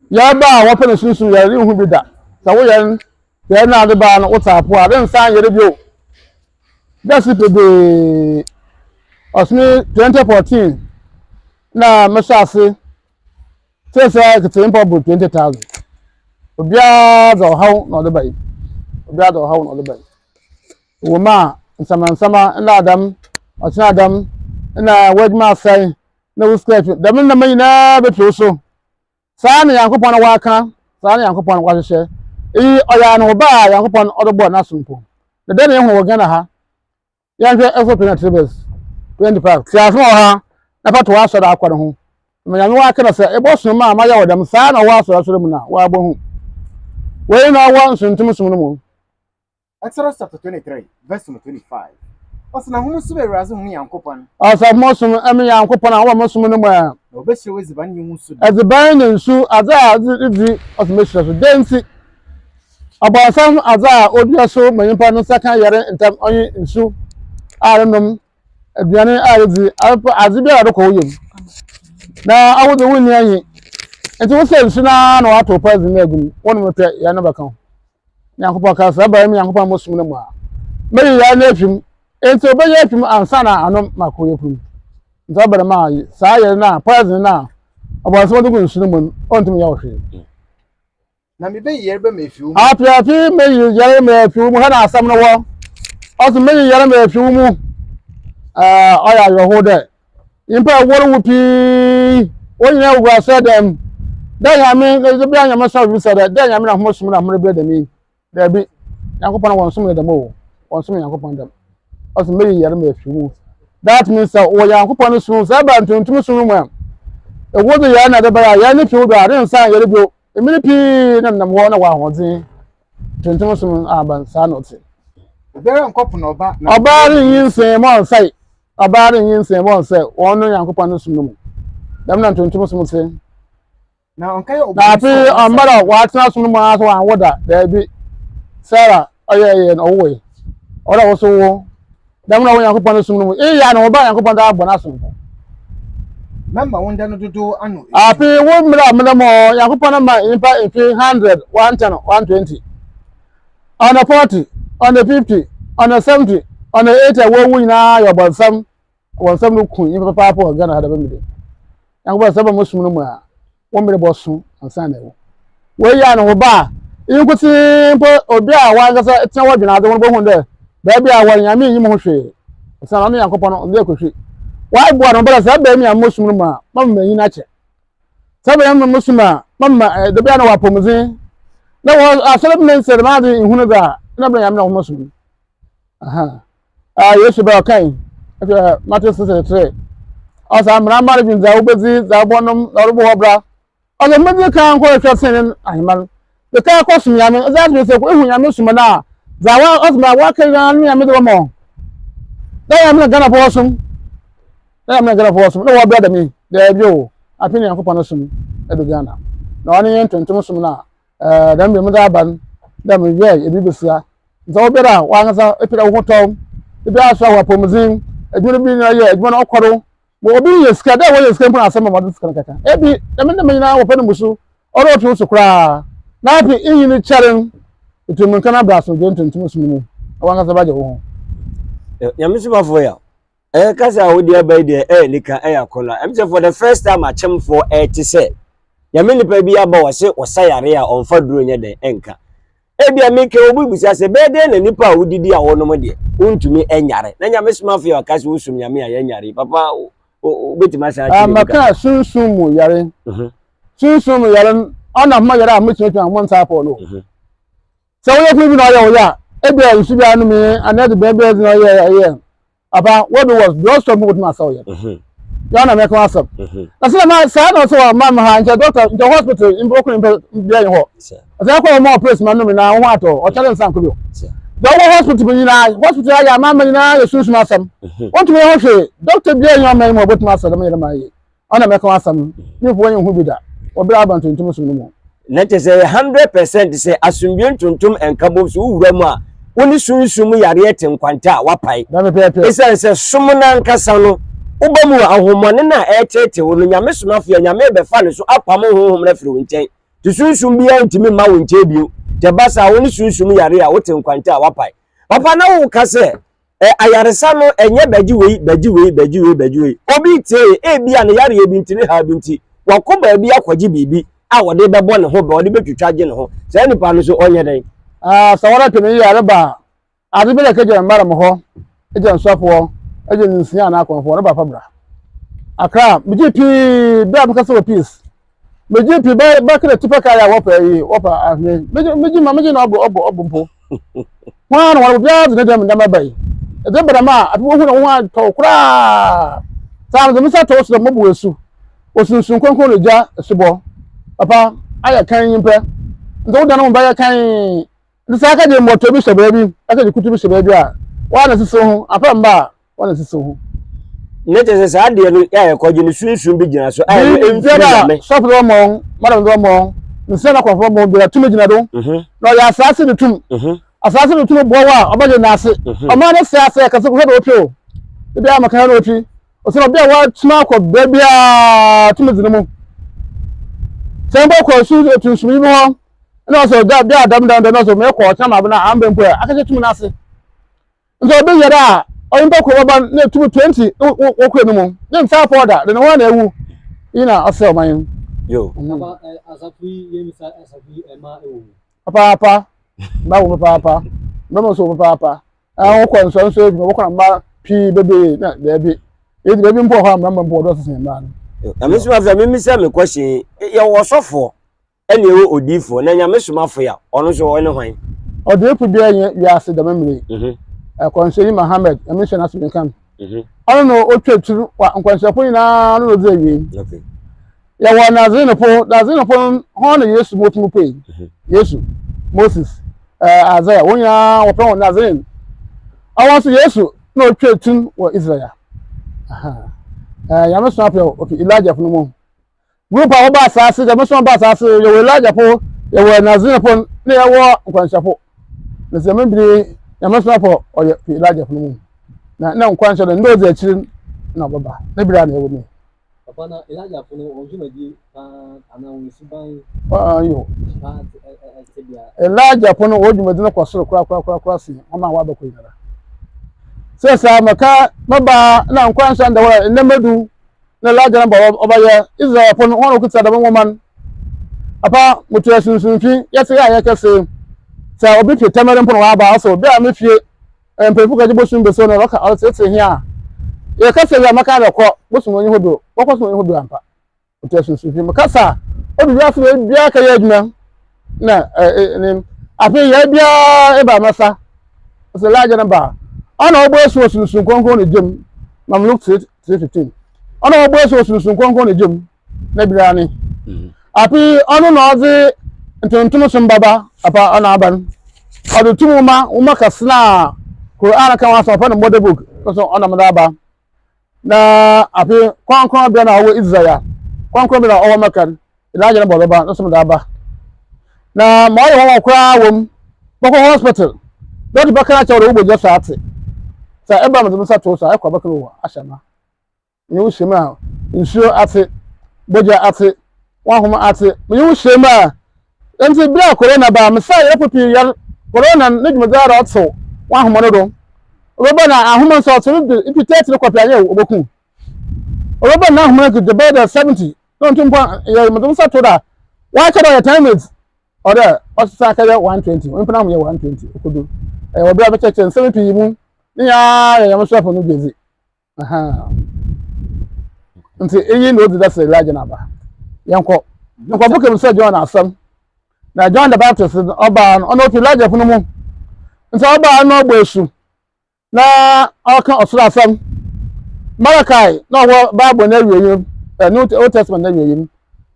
yɛba a wɔpɛ no sunsum yɛre nhu bi da. Sɛ woyɛ no yɛre no ade baa no wotaapo a rensan yɛre bio. Dasi bebree ɔsom yi 2014 na mehyɛ ase Sɛ sɛ tete mpo boro 20,000. Obiara dza ɔhaw na ɔde bae. Obiara dza ɔhaw na ɔde bae. Wɔ mu a nsɛmansɛma na adam, ɔkyena adam, na w'adwuma asɛe, na wo sika afi, dɛm nneɛma nyinaa bɛpie wo so. Saa na Nyankopɔn waka, saa na Nyankopɔn wahyehyɛ. Iyi ɔyɛ anohoba a Nyankopɔn ɔde bɔɔ n'asomfo. Na dɛn na yɛhu wɔ Ghana ha? Yɛnhwɛ Exodus 23 verse 25. Te asɛm a wɔ ha na fa to w'asɔre akɔ no ho. Ma Nyame w'aka no sɛ, ebɔsom a mayɛ wɔ dɛm saa na ɔwɔ asɔre asɔre mu na w'abɔ hu. Wei na ɔwɔ nsontom som no mu. Exodus chapter 23 verse number 25. Ɔse na hom nsom Ewuradze hom Nyankopɔn. Ɔse hom nsom emi Nyankopɔn a wɔma mo som no mu ɛ. Na obehyira w'edziban nye wo nsu do. Edziban nye nsu, adze a edze ridzi, ɔse mehyira so. Dɛn ntsi? Ɔbɔnsam adze a odua so ma nyimpa ne nsa ka yar ntsɛm ɔnye nsu a eronom, eduane a eridzi, adze biara a ɔdze kɔ wo yamu. Na awo dze wonnyi anyi, ntsi wosɛɛ nsu no ara na wɔatow poison no egu mu, wonom pɛ yar no bɛka wo. Nyankopɔn kaa sɛ, ɛba emi Nyankopɔn a mosom no mu a, meyi yar no efi mu. Ntsi obeyi efi mu ansaana anom ma akɔ wo yafun mu. Ntsi ɔba dɛm a, saa yar no a, poison no a ɔbɔnsam dze gu nsu no mu no, onntum nnyɛ wo hwee. Na mebeyi yarba ma efi wo mu. Apeape meyi yare ma efi wo mu. Hɛ na asɛm no wɔ. Ɔse meyi yare ma efi wo mu. Ɛɛ ɔyɛ awerɛhow dɛ nyimpa a wɔrowu pii, hɔn nyina wugu asɔrdan mu. Dɛ Nyame, na ber a Nyame sɔr bisa dɛ, dɛ Nyame na hom som na hom rebrɛ dɛm yi? Dabi, Nyankopɔn wɔnnsom no dɛm o, wɔnnsom Nyankopɔn dɛm. Ɔse meyi yar ma efi mu. That means sɛ wɔ Nyankopɔn no som mu, sɛ ɛba ntontom som no mu a, ewo dze yar na ɛde bae a, yar no fi wo do a, rennsan yar bio. Mmere pii na menam hɔ na wɔ ahoɔdzen tontom som aba saa na ɔtse. Obiara nkɔpono ɔba na. Ɔbaa rennyinsɛn ma ɔnsɛe. Ɔbaa rennyinsɛn ma ɔnsɛe wɔn no Nyankopɔn no som no mu. Dɛm na ntontom som tse. Na ɔnkɛyɛ Na afei ɔmma dɛ ɔatsena som no mu ara so ɔannwo da, daabi. Sarah ɔyɛe no ɔwoe. Ɔwɔ dɛ wo so wo. Dɛm na ɔwɔ Nyankopɔn no som no mu. Iyi a na wɔbaa Nyankopɔn dze abɔ n'asomfo. Mɛma wo nda no dodow ano edu. Afei wo mber a mena mu hɔ, Nyankopɔn ma nyimpa mfe hundred, 110, 120, ɔna 40, ɔna 50, ɔna 70, ɔna 80 a woewu nyina yɛ ɔbɔnsam. Ɔbɔnsam no ku nyimpa papaapa wɔ Ghana ha dɛm mber yi. Nyankopɔn sɛ eba mo som no mu a, wo mber bɔso ansaana ewu. Wei yɛ anohoba a, iyi nkotsee mpo obi a wankasa tsena hɔ dwen adze ho no bohu dɛ beebi a wɔwɔ no Nyame nnyim ho hwee, osiandɛ ɔno Nyankopɔn no ɔnndzi ekohwi. Wɔaboa no ɔba dɛ sɛ eba emi a mo som no mu a, mama m'enyi no akyɛ. Sɛ eba emi mo som a, mama dabia na wɔ apɔwmudzen. Na wɔ asɔr bi mu nsɛ dɛm adze yi nnhu no dze a, nna ebɛn Nyame na wɔma som no? Aha. Ah, Yesu bɛ ɔkae, ɛfɛ Matthew 6:33. Ɔsɛ amena mma no dwen dza wobedzi, dza wobɔnom, na wɔbɔbɔ hɔ bra. Ɔsɛ medzi kan nkɔ hwehwɛ tsenenee n'ahenman, dze kan kɔ som Nyame. Ɔdze adwen sɛ ehu Nyame som no a, dza wa ɔsɛ ma wɔaka nyinaa no Nyame dze bɛma wo. Dɛ Nyame na Ghanafo wɔsom. Dɛ Nyame na Ghanafo wɔsom. Na wɔbrɛ dɛm yi, daabi o, afe ne Nyankopɔn no som do Ghana. Na ɔno nye ntontom som no a, ɛɛ dɛm ber medze aba no, dɛ meyɛe ebi besia. Ntsi ɔwo ber a wankasa epɛ dɛ woho tɔ wo, ebi aso a wɔ apɔwmudzen, edwuma no bi na eyɛ, edwuma no ɔkɔ do, Ma obi nya sika, dɛ wɔnya sika mpo na asɛm ma wɔdze sika no kɛkɛ. Ebi, dɛm ndzɛmba nyina wɔpɛ no mbusu, ɔrotwe wo so koraa. Na afei iyi no kyɛr no, etu mbirika na bra asomdwee ntontom som no mu, na wankasa bɛgye wo ho. Nyame somafo yaw. Ɛyɛ kasa a wode aba yi deɛ ɛyɛ nika ɛyɛ akɔnɔ. Ɛm sɛ for the first time akyemfoɔ ɛte sɛ Nyame nipa bi aba ɔse ɔsa yare a ɔmfa duro nyɛ dɛn ɛnka. Ebia meka obi bisa sɛ bɛyɛ dɛn na nipa a wodidi a wɔnom deɛ wontumi nyare na nyame somafo yɛ ɔka sɛ wosom nyame a yɛnyare papa wobɛtumi asan akyerɛ mu maka sunsum mu yare mhm. sunsum mu yare ɔna homa yare a mɛtumi atumi mo nsa apɔ no mhm. sɛ woyɛ kunu bi na ɔyɛ wo yɛ a ebia nsu bi anom anaa de bɛn bi na ɔyɛ ɛyɛ Papa, what do was drug store mu wotumi asɛw yɛ. Yɛn na mɛka asɛm. Na sɛ ma saa na ɔsɛ wɔ ma ha nkyɛ doctor nkyɛ hospital mpo kɔ mpo bia nyɛ hɔ. Ɔsɛ akɔ wɔn operation ma nom na ho atɔ ɔkyɛre nsa nkɔ bio. Deɛ ɔwɔ hospital mu nyinaa hospital ayɛ ama ama nyinaa yɛ sunsum asɛm. Wɔntumi yɛ ho hwee doctor bia nyɛ ɔman mu ɔbɛtumi asɛ dɛm yɛ dɛm ayɛ. Ɔna mɛka asɛm ne mpo wɔnyɛ ho bi da wɔ berɛ aba ntontom som no mu. Na kyerɛ sɛ ɛyɛ 100% sɛ asomdwoe ntontom nkabom so wowura mu a, wo ne sunsum mu yareɛ te nkwanta a woapae. Esiane sɛ som no ankasa no, woba mu a, ahonhommɔne no a ɛreteetee wo no, Nyame somafo a Nyame rebɛfa ne so apamo honhom no afiri wo nkyɛn. Nti sunsum biara ntumi mma wo nkyɛn bio. Nti ɛba saa a, wo ne sunsum yareɛ a wote nkwanta a woapae. Papa na woka sɛ Ɛ, ayaresa no, ɛnyɛ bɛgye wei, bɛgye wei, bɛgye wei, bɛgye wei. Obi tie, ebia ne yareɛ bi nti, ne haw bi nti, wakɔ baabi akɔgye biribi a ɔde bɛbɔ ne ho bɛ, ɔde bɛtwitwa agye ne ho. Saa nipa no nso, ɔnyɛ dɛn? Ah, sɛ wɔrepɛ me yare ba a, adze bi na ɛkɛgye mmadam hɔ, egye nsɔfoɔ, egye nsia anaa akɔmfoɔ, no ba fa bra. Akra, megye pii, bere a mekasa wɔ peace. Megye pii, bɛ bɛkra tipa kaa yɛ a wɔpɛ yi, wɔpɛ ahwene. Megye, megye ma megye na ɔbo, ɔbo, ɔbo mpo. Hwan na wɔn obiara dze ne dɛm ndɛma ba yi. Ɛdze ba dɛm a, afei wohu na wo ho atɔ wo koraa. Saa no dze me nsa to wo so dɛ mɔbɔ wo esu. Wɔ Sunsum Kronkron no gya asubɔ. Papa, ayɛ kan nyimpa. Ntsi wo dan ho bɛyɛ kan. Ntsi sɛ akɛgye mbɔtɔ bi hyɛ beebi, akɛgye kutu bi hyɛ beebi a, woara na esisi wo ho. Ampa mba a, woara na esisi wo ho. Ne kyerɛ sɛ saa adeɛ no yɛ a yɛkɔgye no sunsum bi gyina so a ɛno ɛmfiri Biribiara a Nyame. sɔfo de bɛma wo, madam de bɛma wo, nsɛm na akɔmfo bɛma wo biara, tumi gyina do. Na ɔyɛ asaase ne tum. Asaase no tum boa wo a, ɔbɛgye n'ase. Ɔman no sɛ asɛ kɛse kɔhwɛ na otwi o. Ebi a maka na otwi. Ɔsɛ ɔbea a watena akɔ baabi a tumi dzi ne mu. Sɛ mbɔ kɔ su tunsum yi bi hɔ na ɔsɛ ɔda bi a dɛm dɛm dɛm na ɔsɛ mekɔ ɔkyena ma abena amba mpo a akɛkyɛ tumi n'ase. Nti ɔbɛ yɛrɛ a ɔyɛ mpa kɔ bɛba na tumi 20 wɔkɔ no mu. Ne nsa afɔ da de ne ho na ewu. Yi na ɔsɛ ɔman yi. Yo. Asafo yi yɛn bisa asafo yi ɛma ɛwɔ mu. Papaapa. Mma wɔ mu papaapa. Mmarima nso wɔ mu papaapa. Ɛɛ wokɔ nsɔnsɔ adwuma, wokɔ na mma. pii bebree na daabi. Yɛdi baabi mpo wɔ hɔ a mmarima mpo wɔdɔɔso sen mmaa no. Na me nso afei memisa me question yɛwɔ ɔsɔfoɔ ɛna ɛwɔ odiifoɔ na nyame somafo a ɔno nso ɔne hwan? Ɔdiifo biara nyɛ wiase dɛm mmerɛ yi. Mhm. Ɛkɔnhyɛni Muhammad, nyame nhyɛ n'asɛm nka no. Mhm. Ɔno na ɔtwa tiri wa nkɔnhyɛfo nyinaa ɔno na ɔdzi awiei. Okay. Yɛwɔ Nazirinefo, Nazirinefo no hɔn na Yesu mo tumi pue. Mhm. Yesu, Moses, ɛɛ Isaiah, wɔn nyinaa wɔfrɛ wɔn Nazirin. Ɔwɔ nso Yesu na ɔtwa tiri wɔ Israel. Ɛɛ nyame somafo ofi Elijah no mu. Group a wɔba asaase dɛm nso ba asaase yɛwɔ Elijahfo, yɛwɔ Nazirinfo, na yɛwɔ nkwanhyɛfo. Na sɛ me bere nyame somafo ɔyɛ fi Elijahfo no mu. Na na nkwanhyɛ no ndɛ odzi akyiri na ɔbɛba. Ne bere a na ɛwɔ mu. Papa na Elijahfo no wɔn dwumadie paa anaa wɔn suban paa yo. Elijahfo no wɔn dwumadie no kɔ soro korakorakorakora sen wɔn a wɔabɛkɔ nyinara. Sɛ saa mɛka mɛba na nkwanhyɛ ndɛ wɔ ndɛ mɛdu na Elijah no ba ɔbɛyɛ Israelfo no hɔn a wokitsa dɛm nwoma no. Apa, mutua sunsumfi, yɛtse yɛ a yɛkɛse. Sɛ obi fi Tɛmɛr mpo na ɔaba a, ɔse obi a me fie mpanyimfo kɛgye bosoom besuo no, ɔka ɔretseetsee hɛn a, yɛkɛse wie a mɛka dɛ kɔ, bosoom onnyi hɔ bio, bɔkɔ so onnyi hɔ bio ampa. Mutua sunsumfi, mekasa a, odu wiase beebiara kɛyɛ edwuma na ne afei yɛ biara eba mɛsa. Ɔse Elijah no ba a, ɔna ɔbɔ esu wɔ Sunsum Kronkron ne gya mu, mam Luke 3 3:15. Ɔna ɔbɔ esu wɔ Sunsum Kronkron ne gya mu, na bira ne. Api ɔno na ɔdze ntontom som baba, apa ɔna aba no. Ɔdze tum nwoma, nwoma kɛse no a Quran ka ho asɛm, ɔfrɛ no Mother Book, no so ɔnam do aba. Na afi kronkron bea na ɔwɔ Israel, kronkron bea na ɔwɔ Mecca no, Elijah no bɔ bɛba, no som da aba. Na ma ɔyɛ wɔn koraa wɔ mu, bɔkɔ hospital, dɔkta bɛka akyerɛ wo dɛ wo bɔgya so ate. Sɛ ɛba medze me nsa to wo so a, ɛkɔ abɛka no wɔ ahyɛ ma. Menye wo hyia mu a, nsuo ate, bɔgya ate, w'ahoma ate. Menye wo hyia mu a, Ntsi ber a corona baa, mesaa yarfo pii yar. Corona no ne dwumadzi ara ɔtsew w'ahoma no do. Ɔbɛba na ahoma no sɛ ɔtsew no do mfe 30 rokɔ pɛ a nyew, oboku wo. Ɔbɛba na n'ahoma no dze bɛyɛ dɛ 70 na onntum mpo annyɛ medze me nsa to do a, ɔakyɛ dɛ ɔyɛ 10 minutes, ɔwɔ dɛ ɔsesa kɛyɛ 120, onyimpa n'ahom yɛ 120 okodu. Ɔyɛ wɔ ber a bɛkyerɛkyerɛ nsɛm pii mu, ne nyinara yɛ Nyame somafo no gyedzi. Nti eyi na odi dɛ sɛ Elijah na aba. Yɛnkɔ. Nkurɔfo kɛm sɛ John asɛm. Na John the Baptist ɔbaa no, ɔno ofi Elijah funu mu. Nti ɔbaa no ɔbɔ esu na ɔka ɔsoro asɛm. Malachi na ɔwɔ Bible no awiei mu, eh, New Old Testament no awiei mu.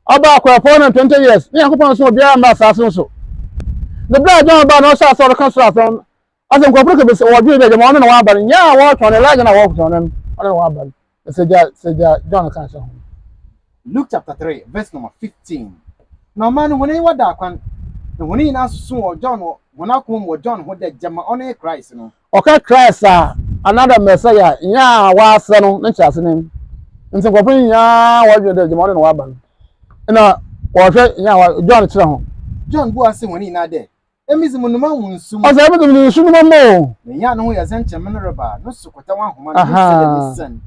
Ɔbaa kɔɛ 420 years, ne Nyankopɔn so obiara mma asaase no so. Ne bere a John baa na ɔhyɛ ase ɔreka soro asɛm Ɔsɛ nkurɔfo no kɛbɛ sɛ wɔdwene dɛ gyama ɔno na waba no, nyɛ a wɔretɔn no, Elijah na wɔretɔn no no, ɔno na waba no. Sɛ gya, sɛ gya John ka kyerɛ ho. Luke chapter 3 verse number 15. Na ɔman no hɔn enyiwa daa kwan, na hɔn nyina susuu wɔ John wɔ hɔn akoma mu wɔ John ho dɛ gyama ɔno nye Christ no. Ɔka Christ a, anaadɛ Messiah, nyɛ a wɔasera no ne nkyerɛase no. Ntsi nkorɔfo no nyina wɔdwene dɛ gyama ɔno na ɔaba no. Nna wɔhwɛ nyɛ a John kyerɛ ho. John buaa see hɔn nyina dɛ, Emi dze munuma wo nsu mu. Ɔsɛ emi dze mede nsu numa mo o. Na nyia no ho yɛ dzen kyɛn me no reba a, no so kwata w'ahoma no, mennsɛ dɛ mesian.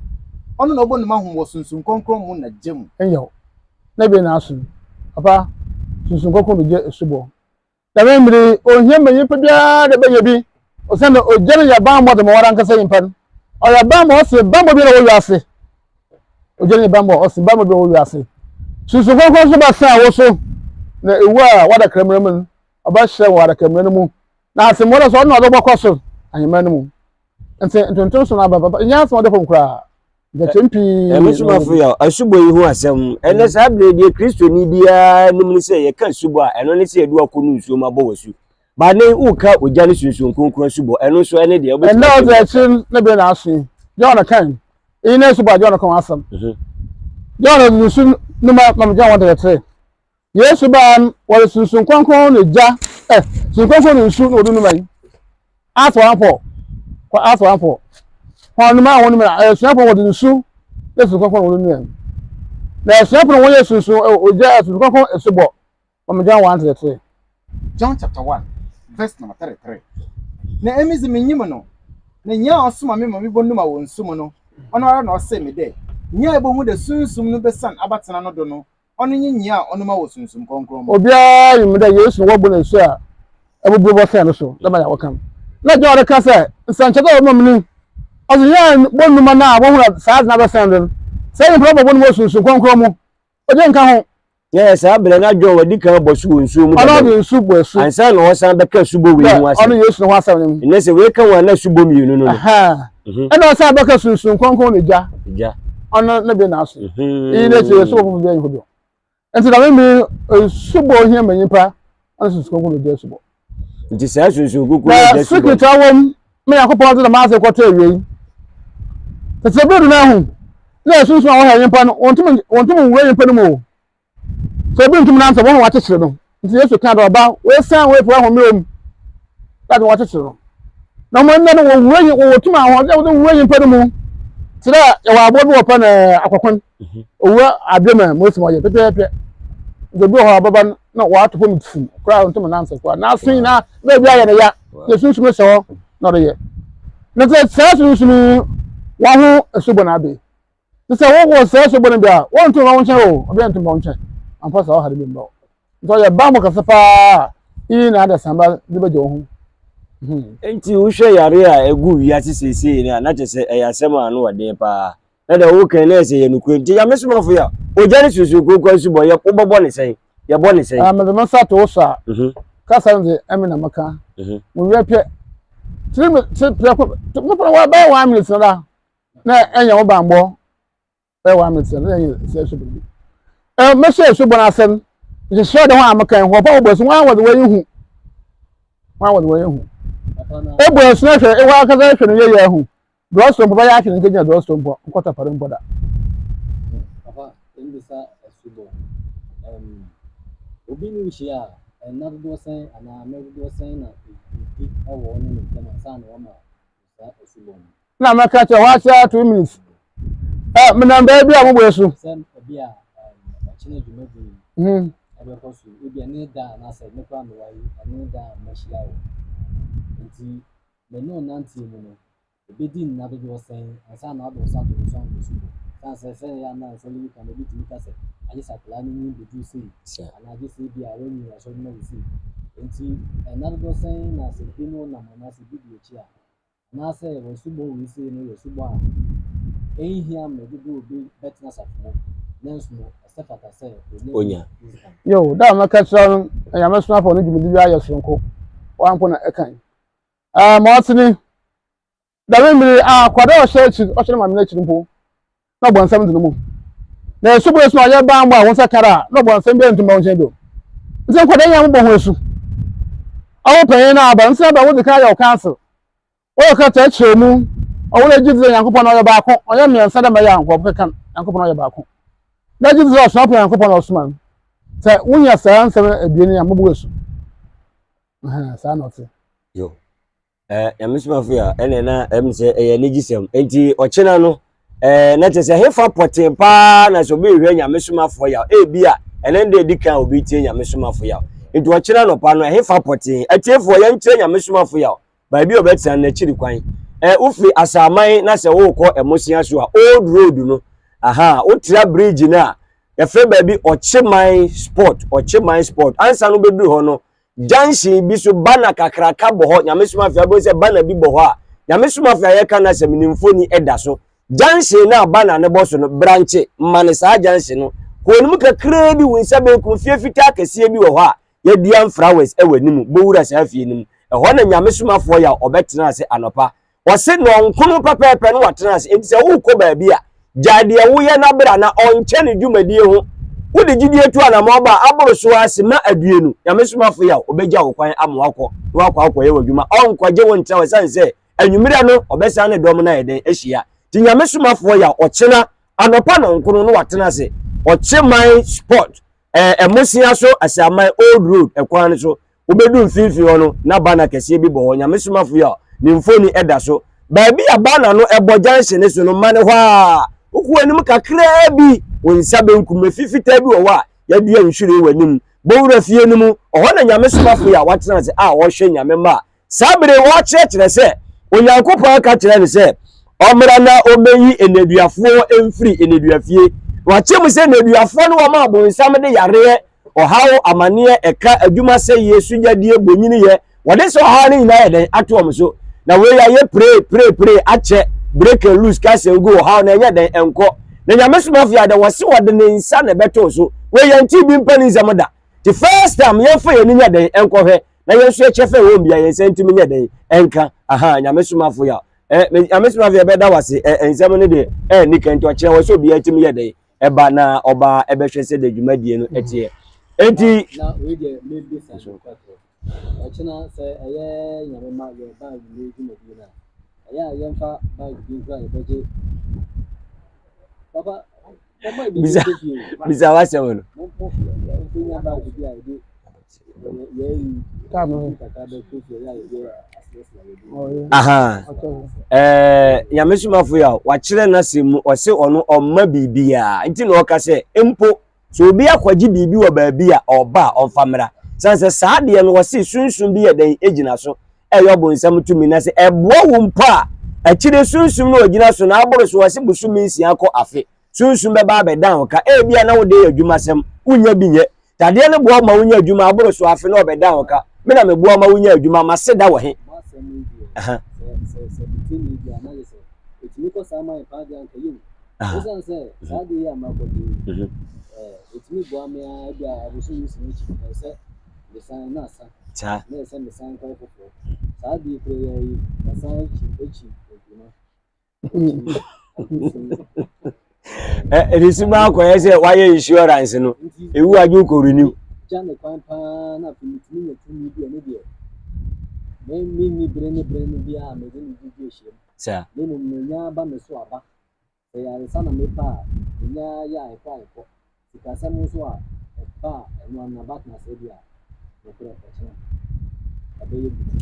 Ɔno na obonuma hom wɔ Sunsum Krɔnkrɔn mu na gya mu. Nyew, na ebien na aso yi, papa, Sunsum Krɔnkrɔn do gya esubɔ. Dɛm mber yi, onnhia ma nyimpa biara dɛ bɛyɛ bi, osiandɛ ogya no yɛ bambɔ dze ma woarankasa nyimpa no. Ɔyɛ bambɔ, ɔsen bambɔ biara a ɔwɔ wiase. Ogya no yɛ bambɔ, ɔsen bambɔ biara a ɔwɔ wiase. Sunsum Krɔnkrɔn so bɛsan wo so, na ewu a w'adakamena mu no, ɔbɛhyerɛn wɔ adakamena no mu, na asɛmmoa no so ɔno na ɔde bɔkɔ sor ahemman no mu. Ntsi ntontom so no aba papa, nnyɛ asɛm a ɔda famu koraa. Nkyerɛkyerɛmu pii Ɛno nso na ɔwɔ mafo mu. yɛ asubɔ yi ho asɛm. Ɛnɛ saa berɛ deɛ Kristoni biara nim ne sɛ yɛka asubɔ a ɛno ne sɛ yɛde wakɔ no nsuo mu abɔ w'asu. Ba ne woka ogya ne Sunsum Kronkron asubɔ ɛno nso ɛne deɛ wobɛtumi Ɛnna akyerɛ ɔdze mu kakra. akyir ne ber na aso yi, John kae. Iyi nye asubɔ a John ka ho asɛm. John dze nsu numa ma John wɔn tɛtɛtɛɛ. Yesu baa no, wɔde Sunsum Kronkron ne gya, eh, Sunsum Kronkron ne nsu na wɔde numa yi. Acts 1 4. Kɔ Acts 1 4. Wɔn numa a wɔn numa, asuafo wɔde nsu ne Sunsum Kronkron na wɔde numa yi. Na asuafo no wɔyɛ sunsun ogya Sunsum Kronkron asubɔ. Wɔn John 1 33. John chapter 1 verse number 33. Na emi dze minyim no, na nyia a ɔsoma me ma mibonuma wɔ nsu mu no, ɔno ara na ɔsee me dɛ, Nyia a ebohu dɛ Sunsum no besian abɛtsena no do no, ɔno nye nyia a ɔnuma wɔ Sunsum Krɔnkrɔn mu. Obiara nyim dɛ Yesu na wɔbɔ no esu a ebuburo bɔsɛn no so, dɛ ma wɔka no. Na John reka sɛ, Nsɛnkyerɛdze a ɔwɔ mu ni. Ɔse hɛn bonnuma no a wohun a saa adze no abɛsɛn do no, saa nyimpa no bɔbɔ no wɔ Sunsum Krɔnkrɔn mu, ogya nnka ho. Yɛ saa berɛ na John wadi kan abɔ asu wɔ nsuo mu Ɔno dada ɔde nsu bɔ asu. ansa na ɔsan bɛka asubɔ wei Dɛ ho asɛm. ɔno Yesu no ho asɛm no mu. Nnɛ sɛ wei ka ho a na asubɔ mmienu no no. Ɛhɛn. Mhm. Ɛna ɔsan bɛka Sunsum Krɔnkrɔn ne gya. Gya. Ɔno ne bɛ na aso. Mhm. Iyi n'ekyir asubɔ fofor biara nnyi hɔ bio. Nti dɛm mber yi asubɔ ohia ma nyimpa ɔno Sunsum Krɔnkrɔn na ogya asubɔ. Nti saa Sunsum Krɔnkrɔn na Na ogya asubɔ. secret a ɔwɔ mu ma Nyankopɔn dze dɛm adze kɔtɔ ewiei. Tsetse ber do no ehu na sunsum a wɔha nyimpa no wonntum wonntum nnwura nyimpa no mu o. Sɛ obi nntum nantsew hɔn na wɔakyekyer no. Ntsi Yesu kãa dɛ ɔba oesian oefi w'ahomberɛ mu dɛ adze wɔakyekyer no. Na mbom ndɛ no wɔwura nyi wɔwɔ tum ahoɔdzen a wɔdze wura nyimpa no mu tse dɛ yɛwɔ abowa bi wɔfrɛ no akɔkɔn. Owura adwe ma ma osi ma ɔyɛ pɛpɛɛpɛ. Nti obi wɔ hɔ a ɔbɛba no na wɔato fam fum koraa ɔntum nnantsew koraa. N'aso nyinaa baabi ayɛ no ya. Na sunsum no hyɛ hɔ na ɔde yɛ. Na sɛ saa sunsum yi wɔn ho asubɔ no abe. Te sɛ wowɔ saa asubɔ no bi a, wɔntum mma wo nkyɛn o, obiara ntum mma wo nkyɛn. Amfa saa ɔha no bi mma wo. Nti ɔyɛ bammɔ kɛse paa a iyi na adasamma de bɛgye wo ho. Enti wohwɛ yare a ɛgu wiase seesei no a, na kyerɛ sɛ ɛyɛ asɛm a ano wɔ den paa. Na deɛ woka yi na ɛsɛ yɛ nokorɛ nti Nyame somafo yi a ogya ne sunsum kronkron asubɔ yɛ wobɛbɔ ne sɛn? Yɛbɔ ne sɛn? Ah, mede me nsa to wo so a, kasa no de ɛme na meka. Mo werɛ pɛ. Tiri me ti prɛko mepɛ wɔ bɛyɛ one minute na da na ɛnyɛ wo banbɔ bɛyɛ one minute na ɛnyɛ sɛ ɛso biribi. Ɛ mɛhyɛ ɛso bɔ n'asɛm nhyehyɛ de ho a meka ho ɔpa wɔ bɔ so wɔn a wɔde wɔn yi hu wɔn a wɔde wɔn yi hu. Ebu ɛso na hwɛ ewa akasa hwɛ no yɛ yɛ hu. Drɔsoro mpo bɛyɛ ahwene nkegyina drɔsoro mpo nkɔtɔ afɔre mpo da. Papa, mbisa asubɔ. Um, obi ne wo hyia a, nna dodoɔ sɛn anaa mmerɛ dodoɔ sɛn na ɛdi wɔ wo ne ne ntam ansa na wama saa asubɔ no? Na mɛka kyerɛ hɔ akyerɛ 2 minutes. Ɛ menam baabi a mobɔ asu. Sɛ ebi a ɔkyena dwumadi ɛbɛkɔ so, ebi a ne da anaasɛ me koraa mewɔ yi, ɛne da a mahyia wo. Nti, me ne wo nanteɛ mu no, ebedi nna dodoɔ sɛn ansa na wode wo nsa ato wo so ama asubɔ? Ɛsiane sɛ sɛnea ɛyɛ a na nsɛm yi ka no, obi tumi ka sɛ, agye sɛ akwadaa no nyin bɛduru sei, anaa agye sɛ ebi a wanyin wɔ asɔre no mu sei. Enti nna dodoɔ sɛn na sɛ bi ne wo nam anaasɛ bi di akyi a, anaasɛ w'asubɔ wei sei no yɛ asubɔ a ɛnhia mmerɛ dodoɔ obi bɛtena asafo mu, nanso no ɛsɛ fata sɛ onya. Wisdom. Yo, da a mɛka kyerɛ no, Nyame somafo no dwumadi bi ayɛ soronko. Wɔn na ɛkan. Ah, ma ɔtse ni, dɛm mber yi, ah, akwadaa a ɔhyɛ ekyir, ɔhyɛ ne maame n'ekyir mpo, na ɔbɔnsam dze no mu. Na esu bɔ esu na ɔyɛ bambɔ a wo nsa kar a, na ɔbɔnsam biara nntum mba wo nkyɛn bio. Ntsi nkwadaa yi a mobɔ hɔn esu, ɔwo panyin no aba, ntsi aba wodzi kan ayɛ wo council, wɔyɛ krataa kyerɛ mu, ɔwo na egye dzi dɛ Nyankopɔn ɔyɛ baako, ɔnnyɛ miɛnsa dɛ ma eyɛ a nkorɔfo keka no, Nyankopɔn ɔyɛ baako. Na egye dzi dɛ ɔsomafo Nyankopɔn na ɔsoma no. Sɛ wonya saa nsɛm ebien yi a, mobɔ esu. Saa na ɔtse. Yo. Eh, nyame somafo a ɛna na ɛm sɛ ɛyɛ anigyesɛm. Enti ɔkyena no, eh, na kyerɛ sɛ hefa pɔtee paa na sɛ obi rehwɛ nyame somafo yaw. Ebi a ɛnɛ de edi kan a obi tie nyame somafo yaw. Enti ɔkyena nɔpa no, ɛhefa pɔtee. Atiefoɔ, yɛnkyerɛ nyame somafo yaw. Baabi a ɔbɛtena no n'akyiri kwan. Eh, wofiri Asaman na sɛ wokɔ Ɛmosea so a, Old Road no, aha, wotra bridge no a, yɛfrɛ baabi Ɔkyeman Sport, Ɔkyeman Sport. Ansa no wobɛduru hɔ no, junction bi so banner kakraka bɔ hɔ nyame soma afei abɛhu sɛ banner bi bɔ hɔ a nyame soma afei a yɛka no asɛm ne mfoni ɛda so junction no a banner no bɔ so no branche ma no saa junction no kɔɔ no mu kakraa bi wo nsa benkum fie fitaa kɛseɛ bi wɔ hɔ a yɛadua flowers ɛwɔ anim bɔwura saa fie no mu ɛhɔ na nyame somafoɔ yɛ a ɔbɛtena ase anɔpa Ɔse nɔnkono pɛpɛɛpɛ na watena ase. Enti sɛ worekɔ baabi a, gyae deɛ woyɛ na bra na ɔnkyɛ ne dwumadie ho. Wode gyidie tu anamɔn ba a, aboro so ara simma aduonu, Nyame somafo yaw, ɔbɛgya wo kwan ama woakɔ na woakɔ akɔyɛ w'adwuma. Ɔnkɔgye wo ntra hɔ ɛsiane sɛ anwummerɛ no ɔbɛsan ne dɔm no ayɛ dɛn ahyia. Nti Nyame somafoɔ yaw, ɔkyena anɔpa nɔnkono na watena ase. Ɔkyeman spot, ɛɛ Ɛmosea so Asaman Old Road ɛkwan no so. Wobedu mfinimfini hɔ no, na banner kɛseɛ bi bɔ hɔ, Nyame Somafo yi a ne mfoni da so. Baabi a banner no bɔ junction no so no, mane hɔ ara. Wokɔ anim kakraa bi, wo nsa benkum, efi fitaa bi wɔ hɔ a yɛadua nhwiren wɔ anim. Bɔ wura fie no mu. Ɔhɔ na Nyame Somafo yi a watena ase a ɔrehwɛ Nyame mma a saa bere yi ɔrekyerɛkyerɛ sɛ Onyankopɔn aka kyerɛ no sɛ ɔmmra na ɔmmɛyi nneduafoɔ mfiri nneduafie. Wakyɛ mu sɛ nneduafoɔ ne wɔn a bonsam de yareɛ ɔhaw, amaneɛ, ɛka, adwuma sɛeɛ, sugyadie, bonyiniyɛ, wɔde saa ɔhaw no nyinaa yɛ dɛn ato wɔn so. Na wei ayɛ pire pire pire akyɛ. Break and loose kasa gu ɔhaw na ɛnyɛ dɛn ɛnkɔ. Na Nyame somafo yɛ adɛ wɔse wɔde ne nsa na ɛbɛtoo so. Wei yɛn ti bi mpa ne nsɛm da. Ti first time yɛmfa yɛn ani nyɛ dɛn ɛnkɔhwɛ na yɛn nso yɛkyɛ fɛ wɔn bia yɛn nsa ntumi nyɛ dɛn ɛnka. Aha Nyame somafo yɛ ɛ Nyame somafo yɛ bɛda wase ɛ nsɛm no deɛ ɛ nika nti ɔkyerɛ wɔ sɛ obiara tumi yɛ dɛn ɛba na ɔba ɛbɛhwɛ sɛ de dwumadie no ɛteɛ. Enti na wei deɛ mebisa no kwatɔ ɔkyena sɛ ɛyɛ nyame ma yɛba anwummerɛ dwumadie no a ɛyɛ a yɛmfa bag bi nkura yɛbɛgye papa bisa bisa w'asɛm no aha ɛɛ nyame somafo yi a wakyerɛ n'asɛm mu ɔse ɔno ɔmma biribiara nti na ɔka sɛ mpo sɛ obi akɔgye biribi wɔ baabi a ɔba a ɔmfa mmra sane sɛ saa deɛ no wɔse sunsum bi yɛ dɛn gyina so ɛyɛ ɔbonsam tumi na sɛ ɛboa wo mpo a akyire sunsum no ɔgyina so na aboro so wɔse bosome nsia kɔ afe sunsum bɛba abɛdan wo ka ebia na wode yɛ adwumasɛm wonya bi nyɛ tadeɛ no boa ma wonya adwuma aboro so afe na ɔbɛdan wo ka me na meboa ma wonya adwuma mase da wɔ he Esiane sɛ saa adeɛ yi a makɔgye yi, ɛtumi boa me ara bi a abosome nsia akyi no, ɛsɛ sɛ mesan na asa, na ɛsɛ sɛ mesan kɔyɛ foforɔ. Saa adeɛ yi koraa yi, ɛsan akyi akyi adwuma. Ɛde suma akɔyɛ sɛ wayɛ insurance no, ewu adwo kɔ renew. Gya ne kwan paa na afei metumi nya tumi bi a ɛno deɛ, menni bere ne bere no biara a mede ne didi ahyia mu. Saa. Na mmom menya ba me so aba. Sɛ yaresa na mepɛ a, menya ara yɛ a ɛkɔ a ɛkɔ. Sikasɛm nso a, ɛba a, ɛno ara naba tena ase deɛ a, nokorɛ ɔkyena ɛbɛyɛ butu.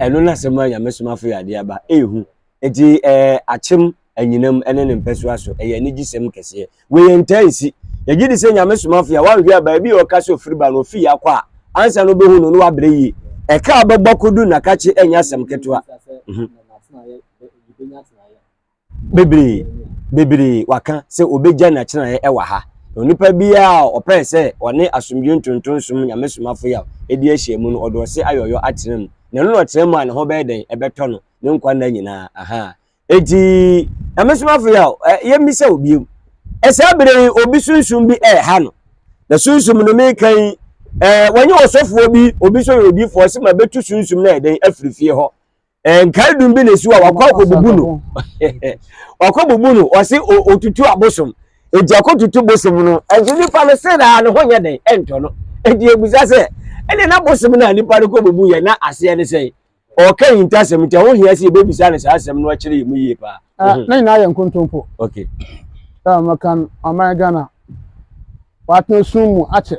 Ɛno ne asɛm a Nyame somafo yɛ adeɛ aba ɛɛhu. Nti ɛɛ akyem anyinam ɛne ne mpɛsoa so ɛyɛ anigyesɛm kɛseɛ. Wei ɛntaa nsi. Yɛgye di sɛ Nyame somafo yi a wanhwɛ a baabi a ɔka sɛ ɔfiri ba no ɔfii akɔ a ansa na wobɛhu no no wabrɛ yie. Ɛka a ɔbɛbɔ akɔdu Nakakye ɛnyɛ asɛm ketewa. Mhm. Bebree, bebree waka sɛ obegya n'atenaeɛ wɔ ha. Na onipa biara a ɔpɛɛ sɛ ɔne asomdwoe ntonto nsom Nyame somafo yaw di ahyiamu no, ɔde ɔse ayɔyɔ atena mu. Na ɛno na ɔtena mu a ne ho bɛyɛ dɛn? Ɛbɛtɔ no ne nkwa nna nyinaa. Ahaa. Enti, Nyame somafo yaw, yɛmmisa wo bio. Saa bere yi, obi sunsum bi ɛreha no. Na sunsum no meka yi, wɔnyɛ ɔsɔfoɔ bi, obi nso yɛ odiyifoɔ, sɛ ma bɛtu sunsum no ayɛ dɛn afiri fie hɔ. Nkae dum bi na esi hɔ a wakɔ akɔbubu no wakɔ bubu no ɔse otutu abosom eti akɔtutu bosom no ɛnso nipa no se daa ne ho nyɛ den ɛntɔ no eti ebusa sɛ ɛne na bosom no a nipa no kɔ bubu yɛ na aseɛ ne sɛ ɔka yi ntasɛm nti ɛho hia sɛ yɛbɛbisa no saa asɛm no akyerɛ yɛ mu yie paa. Ah, ne nyinaa yɛ nkontompo. Okay. Sɛ mɛka ɔman Ghana watena sum mu akyɛ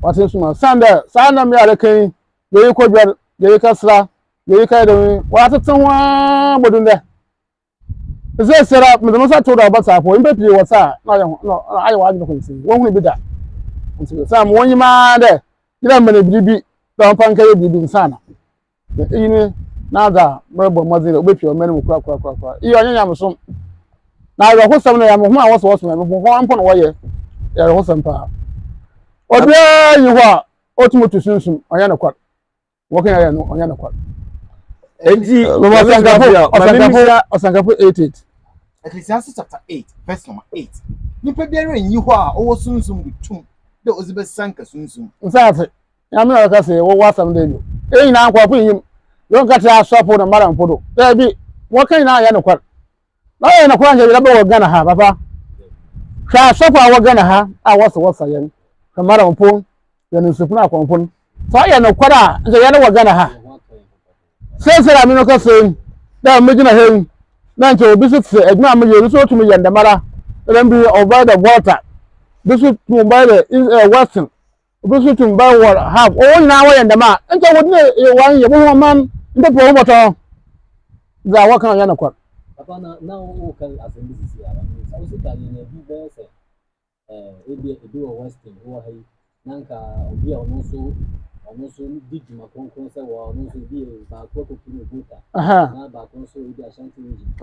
watena sum mu san dɛ saa nam yɛ areka yi Yɛyi kɔ dwar, yɛyi kɛsera, yɛyi kɛyɛ dɛm yi, wɔatsetse ho ara bodu ndɛ. Seseiara medze me nsa to do a ɔbɛtse apɔw, nyimpa pii wɔtse a na ɔyɛ hɔn na ayɛ hɔn adwen kɔntsee, wonnhun bi da. Ntsi sɛ mowɔ nyim ara dɛ gyedɛ mema no biribi dɛ ɔmfa nkɛyɛ biribi nsaana. Na iyi nye n'adze a morobɔ mbɔdzen dɛ obepue ɔman no mu korakorakorakora. Iyi ɔnnyɛ nyamesom. Na awerɛhosɛm no, nyamesom a wɔse wɔsom Nyame hɔn mpo na wɔyɛ, yɛ awerɛhosɛm paa. Obiara nnyi hɔ a Otum tu sunsum, ɔnnyɛ nokwar. Wɔka yɛ no, ɔnnyɛ nokwar. Enti, Ɔsɛnkafo, Ɔsɛnkafo, Ɔsɛnkafo 8:8. Ecclesiastes chapter 8 verse number 8. Nyimpa biara nnyi hɔ a ɔwɔ sunsum do tum dɛ ɔdze bɛsianka sunsum. Nsaase, Nyame na ɔka se wɔwɔ asɛm dɛ bio. Eyi nyinaa nkorɔfo nnyim. Yɛnka kyerɛ asɔfo na mbaramfo do. Daabi, wɔka nyinaa nnyɛ nokwar. Na ɔyɛ nokwar nkyɛ yɛbɛ wɔ Ghana ha papa. Hwɛ asɔfo a wɔ Ghana ha a wɔse wɔsa yɛn. Hwɛ mbaramfo, hwɛ nusufo na akɔmfo no. Sɛ ɔyɛ nokwar a nkyɛ yɛn wɔ Ghana ha. Seesei a me no kasa yi, dɛ megyina ha yi, na nkyɛ obi so tse edwuma a meyɛ yi, no so otum yɛ no dɛmara. Dɛ bi ɔbɛyɛ dɛ Volta, bi so tum bɛyɛ dɛ Western, obi so tum bɛyɛ wɔ half. Wɔn nyinaa wɔyɛ dɛm a, nkyɛ wɔdze wɔn yɛ bohu ɔman mpɛpɛ wɔn bɔtɔ dza wɔka ɔnyɛ nokwar. Papa na na woka asɛm bi sisi ara, sɛ wo sika yɛ nya bi bɛyɛ sɛ Ebia ebi wɔ Western wɔ ha yi, na anka obi a ɔno nso ɔno nso di dwuma kronkron sɛ wɔ ɔno nso ebi yɛ baako akɔku no Volta, na baako nso ebi Ashanti region.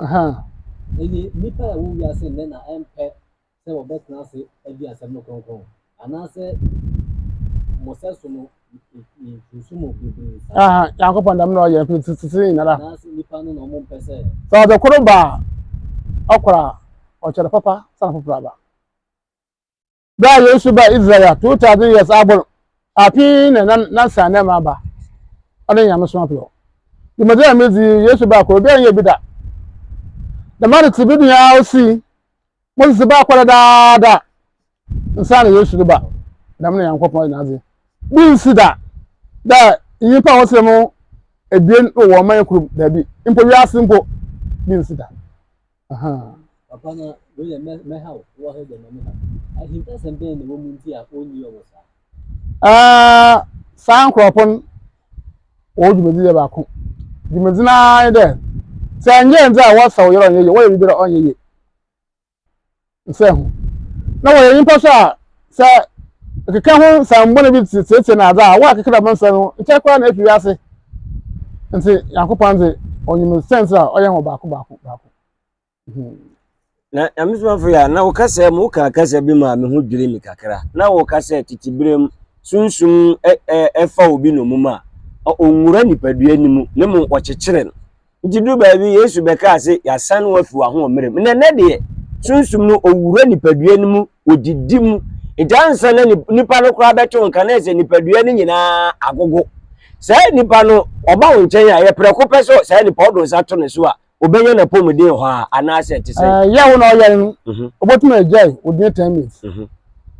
Ɛnni nnipa a ɛwɔ wiase nnɛ na ɛmpɛ sɛ wɔbɛtena ase adi asɛm no kronkron, anaasɛ mo sɛso no. Aha, Nyankopɔn dɛm na ɔyɛ mfe tsetse nyinara. Sɛ ɔdze kor ba a, ɔkor a, ɔkyɛr papa san fofor aba. Ber a Yesu baa Israel a, 2000 years abor apii na na nsanananmu aba. Ɔno nye Nyame somafo. Dwumadzi a midzi yi, Yesu baa kor, obiara nnyɛɛ bi da. Dɛm adze tse bi nyinaa osii Moses baa kɔ dadaada nsaana Yesu reba. Dɛm na Nyankopɔn yɛ n'adze. Bi nnsi da dɛ nyimpa a wɔsera mu ebien wɔ ɔman kor mu, dabi, mpo wiase mpo, bi nnsi da. Ahaa. Papa na wei deɛ mɛ mɛha wo wɔ ha deɛ ma me ha ahintasɛm bɛn na ɛwɔ mu nti a ɔnyi ɔwɔ saa. Ɛɛ saa nkorɔfo no wɔn dwumadzi yɛ baako. Dwumadzi no ara nye dɛ sɛ ennyɛ ndze a wɔsa wo yer a ɔnnyɛ yie, wɔyɛ biribiara a ɔnnyɛ yie. Nsɛ ho. Na wɔyɛ nyimpa so a sɛ ekeka ho nsɛmbɔne bi tseetsee no adze a, wɔakeka dɛm nsɛm no nkyɛ koraa na efi wiase. Ntsi Nyankopɔn dze onyim siantsir a ɔyɛ hɔn baako baako baako. Na Nyame somafo yɛ a, na wo kasa mu woka kasa bi maa me ho dwiri me kakra. Na woka sɛ tete berɛ mu sunsum fa obi nnommum a, ɔnwura nipadua no mu, na mmom ɔkyekyere no. Nti duru baabi Yesu bɛkaa se yɛasane wo afi w'ahoɔmmerɛ mu. Na ɛnɛ deɛ, sunsum no ɔwura nipadua no mu, ɔdidi mu. Nti ansa na nipa no koraa bɛto nka na ɛsɛ nipadua no nyinaa agogo. Saa nipa no, ɔba wo nkyɛn a, ɛyɛ prɛko pɛ sɛ saa nipa ɔde nsa to ne so a, obenya n'apɔmuden hɔ a anaasɛ ɛte sɛn? Ɛɛ yaw na ɔyɛ no, mhm. obotum egyae within 10 minutes.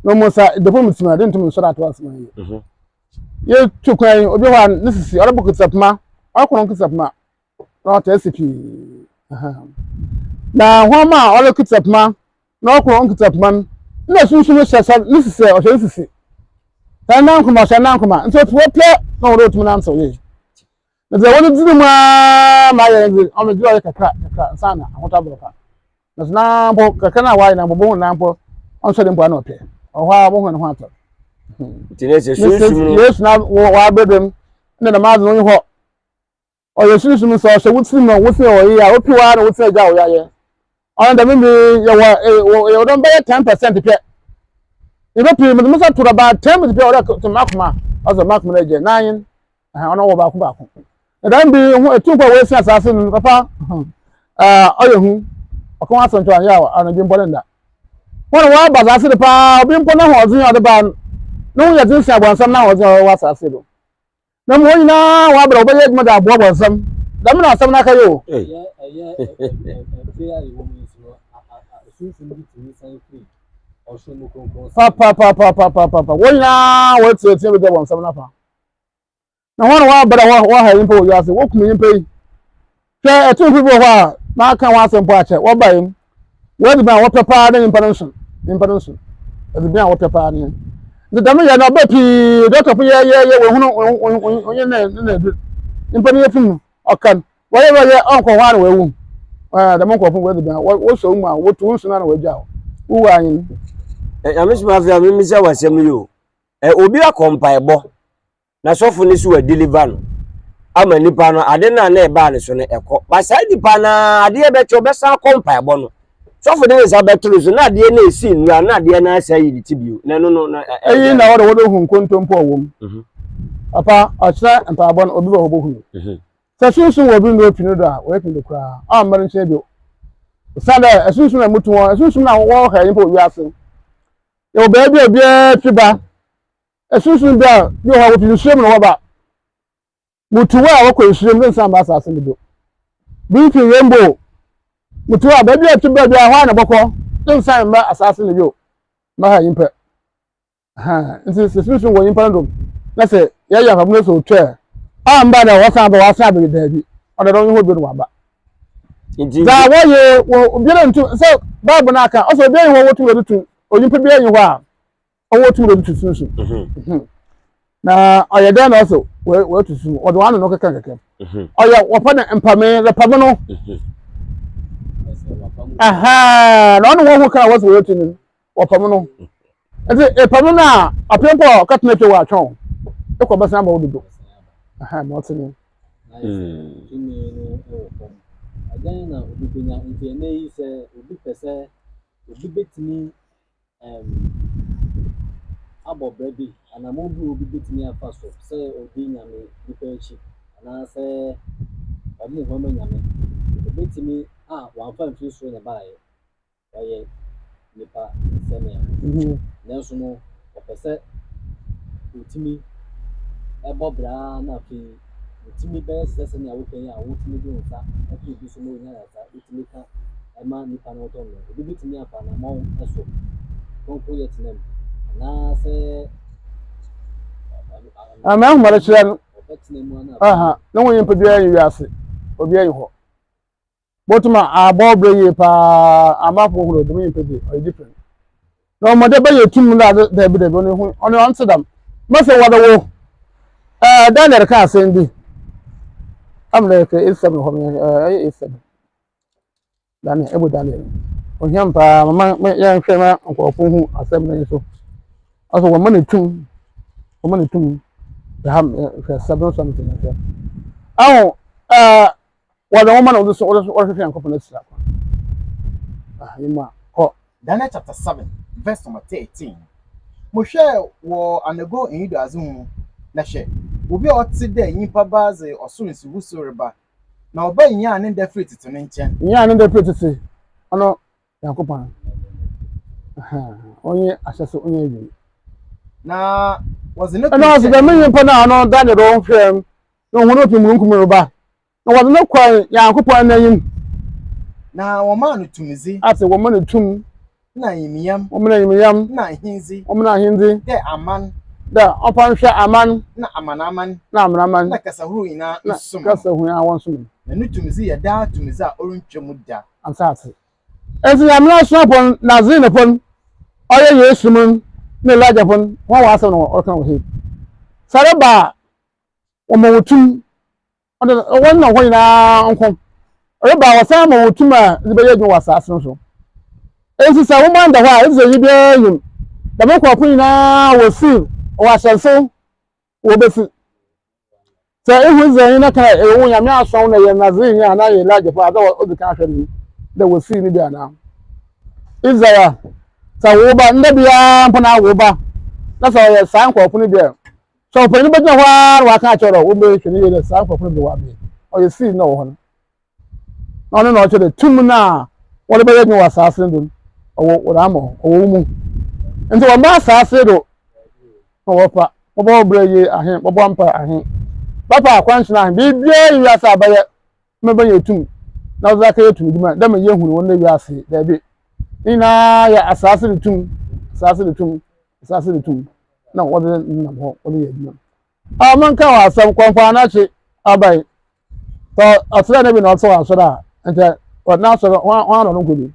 Na ɔmo sa depɔ mu tuma de ntum nsɔre ato asɛm yie. Yɛtu kwan yi, obi hɔ a ne sisi ɔrebɔ kutsapoma, ɔkɔ no kutsapoma na ɔtaa si pii. Na hɔn a ɔre kutsapoma na ɔkɔ no kutsapoma no, na sunsun no hyɛ sɛ ne sisi ɔhyɛ ne sisi. Sɛ nankoma ɔhyɛ nankoma, nti otu hɔ pɛ na ɔwɔ dɛ otum nantsew yie. Na dza wɔdze dzi no mu ara ma ayɛ no dze, ɔno dze ɔyɛ kakra kakra ansaana ahotɔ abɔ papa. Na so na mpo kakra no a wɔayɛ no mpo bohu na mpo ɔnnsɔ dɛ mpo ana ɔpɛ. Ɔwɔ hɔ a bohu no ho atɔ. Nti na sɛ sunsum no. Yesu na wɔabrɛ dɛm na dɛm adze no onnyi hɔ. Ɔyɛ sunsum sɛ ɔhyɛ wo tsir mu a wo tsir wɔ yie a opi hɔ ara na wo tsir agya wo yɛ. Ɔno dɛm mber yi yɛwɔ yɛwɔ dɛm bɛyɛ 10% pɛ. Nyimpa pii medze me nsa to do about 10% pɛ ɔdɛ to m'akoma ɔdze m'akoma no agya n'anyen. Ɛhɛn, ɔno wɔ baako baako. Na dɛm bi ho etumfo a woesia asaase no, papa, ɛɛ, ɔyɛ hu. Ɔka ho asɛm to anyɛ a anadwo mpo ne nda. Hɔn a wɔaba asaase do paa, obi mpo n'ahoɔdzen a ɔdze ba no, no ho yɛ dzen sen abɔnsam n'ahoɔdzen a ɔwɔ asaase do. Na mbom hɔn nyina wɔabrɛ, wɔbɛyɛ edwuma dze aboa bɔnsam. Dɛm na asɛm no akɛyɛ o. Ɛyɛ ɛyɛ ɛfɛ a yɛwɔ mu yi so no, sunsum bi tumi san firi ɔsoro mu kronkron. Papapapapapaapa, wɔn nyinaa wɔreteatea bi dɛ bɔnsam n'afa. Na hɔn a wɔaba dɛ wɔha nyimpa wɔ wiase, wokum nyimpa yi. Hwɛ, atumfo bi wɔ hɔ a maka hɔn asɛm mpo akyɛ, wɔbae no, w'edziban a wɔpɛ paa nye nyimpa no nson, nyimpa no nson, edziban a wɔpɛ paa nye. Ntsi dɛm yɛ no ɔbaa pii, dɔkotafo yɛyɛyɛ woehun ɔnye ne ne edur, nyimpa no yafun no, ɔka no, wɔyɛ wɔyɛ ɔnnkɔ hɔ ara na oewu. Ɛɛ, dɛm nkorɔfo w'edziban, wɔsɔ wo mu a, wotu wo nson ara na woegyaa wo, wo wu ara nye no. Nyame somafo a memmisa wo asɛm yi o. Obi akɔ mpaebɔ na sɔfo no so wa deliver no ama nipa no ade no a na ɛbaa ne so no ɛkɔ ba saa nipa no adeɛ bɛkyɛ ɔbɛsan akɔ mpaebɔ no sɔfo de ne nsa bɛto no so na adeɛ no esi nnura na adeɛ no asa yi ne ti bio na ɛno no na ɛyi na wɔde wɔde hu nkontompo a wɔm mhm. papa ɔkyerɛ mpaebɔ no obi wɔ hɔ bɔhu mhm. sɛ sunsun wɔ obi na opi no do a wɔyɛ pii do koraa ɔmma no nkyɛn bio osiane dɛ ɛsunsun na mutu wɔn ɛsunsun na wɔhɛ nyimpa wɔ wiase yɛwɔ baabi a obiara fi ba Esunsum bi a bi wɔ hɔ a wofi nsuo mu na wɔba. Mutu hɔ a wɔkɔ nsuo mu nsan ba asase no do. Bi fi rainbow. Mutu hɔ a baabi a ɛte baabi a hɔ a na bɔkɔ nsan mba asase no bio. Ma ha nyimpa. Ha nti sɛ sunsum wɔ nyimpa no do na sɛ yɛyɛ afabɔ no sɛ otwa a amba na wɔsan ba wɔasan aba daabi. Ɔno dɛ ɔnye hɔ bio no wɔaba. Dza wɔyɛ wɔ obiara ntum sɛ Bible no aka ɔsɛ obiara nyi hɔ wɔtum wɔde tu onyimpa biara nyi hɔ a ɔwɔ tumi de tu sunsun mhm. mhm. na ɔyɛ dɛn na ɔsɛ wɔatu sunsun wɔde wɔn ano no kɛkɛ kɛkɛ mhm. ɔyɛ wɔpɛ ne mpame repame no na ɔne wɔn ho kan wɔsɛ wɔatu no wɔpam no nti epam no a ɔpem pɔ ɔkɛtena atwa wɔ atwɛn ekɔ bɛsɛn ama wo dodo na ɔte ne. Tumi no wɔ fam. Ɛdɛn na obi benya nti ɛnɛ yi sɛ obi pɛ sɛ obi betumi um, abɔ bra bi, anammɔn bi a obi betumi afa so sɛ odi Nyame nipa akyi anaasɛ ɔmo ho ama Nyame. Obetumi a wamfa amfiri soro na ɛbaeɛ, ɔyɛ nipa sɛnea nanso no ɔpɛ sɛ otumi bɔ bra ara na afei otumi bɛyɛ te sɛ sɛnea woka yi a wotumi de wo nsa to obi so ma onya ayaresa, wotumi ka ma nipa no tɔ no. Obi betumi afa anammɔn so kronkronyɛ tena mu anaasɛ Ama nhoma no kyerɛ no. ɔbɛtena mu ana Aha, ne ho nyimpa biara nyi wiase, obiara nyi hɔ. Botum abɔ bra yie paa, amafo hu no dɛm nyimpa dze ɔyɛ different. Na ɔma dɛ bɛyɛ tum no adze daabi daabi ɔno hu ɔno ɔnntse dɛm. Mese wɔde wo ɛɛ Daniel ka asɛm bi. Am dɛ kɛ 87 hɔ ɛɛ ɛyɛ 87. Daniel ɛbɔ Daniel. Ohia m paa mama yɛnhwɛ ma nkorɔfo hu asɛm no nso. Ɔsɛ wɔma no tum wɔma no tum. Hwɛ hwɛ 7 something hwɛ. Aho ɛɛ wɔde nwoma na wɔde so wɔde wɔhwehwɛ Nyankopɔn ahyira kwan. Ah, yi mu a kɔ. Daniel chapter 7 verse number 13. Mohwɛɛ wɔ anagoo enyido-adzehu mu, na hwɛ, obi a ɔtse dɛ nyimpa ba dze ɔsor nsuwusiw reba, na ɔbae nyaa ne nda fir tsetse no nkyɛn. Nyaa ne nda fir tsetse, ɔno Nyankopɔn. Ɔnye ahyɛse, ɔnye ewiei. Na wɔdze no Ɛna ɔse dɛm nyimpa no a ɔno Daniel ɔhwɛɛ no, ohun no ofi mununkum mu reba. Na wɔdze no kɔr Nyankopɔn n'enyim. Na wɔmaa no tumdzi. Ase wɔma no tum. Na enyimnyam. Wɔma no enyimnyam. Na ahendzi. Wɔma no ahendzi. Dɛ aman. Dɛ ɔmfa nhwɛ aman. Na amanaman. Na amanaman. Na kasa horow nyina nsom no. Na kasa horow nyina wɔnsom no. Na no tumdzi yɛ daa tumdzi a orunntwa mu da. Asaase. Ntsi Nyame n'asomafo no, Nazirinefo no, ɔyɛ Yesu mu na Elijahfo no, hɔn hɔn asɛm na wɔrekã wɔ ha yi. Sɛ ereba a, wɔma wo tum, ɔno wɔn na hɔn nyinaa nko. Ereba a, wɔsan ma wo tum a edze bɛyɛ edwuma wɔ asaase no so. Ntsi sɛ wo man da hɔ a, edze enyi biara nnyim. Dɛm nkorɔfo nyinaa wɔ seal, wɔ ahyɛnsew wobesi. Sɛ ihu Israelnyi na ka dɛ ewɔ Nyame asɔn wo na eyɛ Nazirinyi anaa eyɛ Elijahfo a, adze a odzi kan ahwɛ nye dɛ wosii no bi anaa. Israel, sɛ wo ba, ndɛ biara mpo na awo wo ba, na sɛ ɔyɛ saa nkorɔfo no bi a, sɛ ɔpanyin no bɛgyina hɔ ara na ɔaka akyerɛ wo dɛ wombɛhwɛ no yie dɛ saa nkorɔfo no bi wɔ abɛn, ɔyɛ seal na ɔwɔ hɔ no. Na ɔno na ɔkyerɛ dɛ tum no a wɔdze bɛyɛ edwuma wɔ asaase no do no, ɔwɔ wɔdze ama wo, ɔwɔ wo mu. Ntsi wɔmba asaase do na wɔfa, wɔbɔ wo bra yie ahe, wɔbɔ mpaa ahe, bɛfa akwankyerɛ ahe, biribiara nyi wiase a bɛyɛ ma bɛnya tum na wɔdze akɛyɛ tum edwuma dɛ ma yehu no wɔ ndɛ wiase yi, daabi. Ne nyinaa yɛ asaase do tum, asaase do tum, asaase do tum na wɔdze nam hɔ wɔdze yɛ edwuma. A monka wɔ asɛm kɔmfɔ anakye abae. Sɛ ɔsrɛ no bi na ɔte wɔ asɔre a, nkyɛ n'asɔre hwan hwan na ɔno nkɔ bi.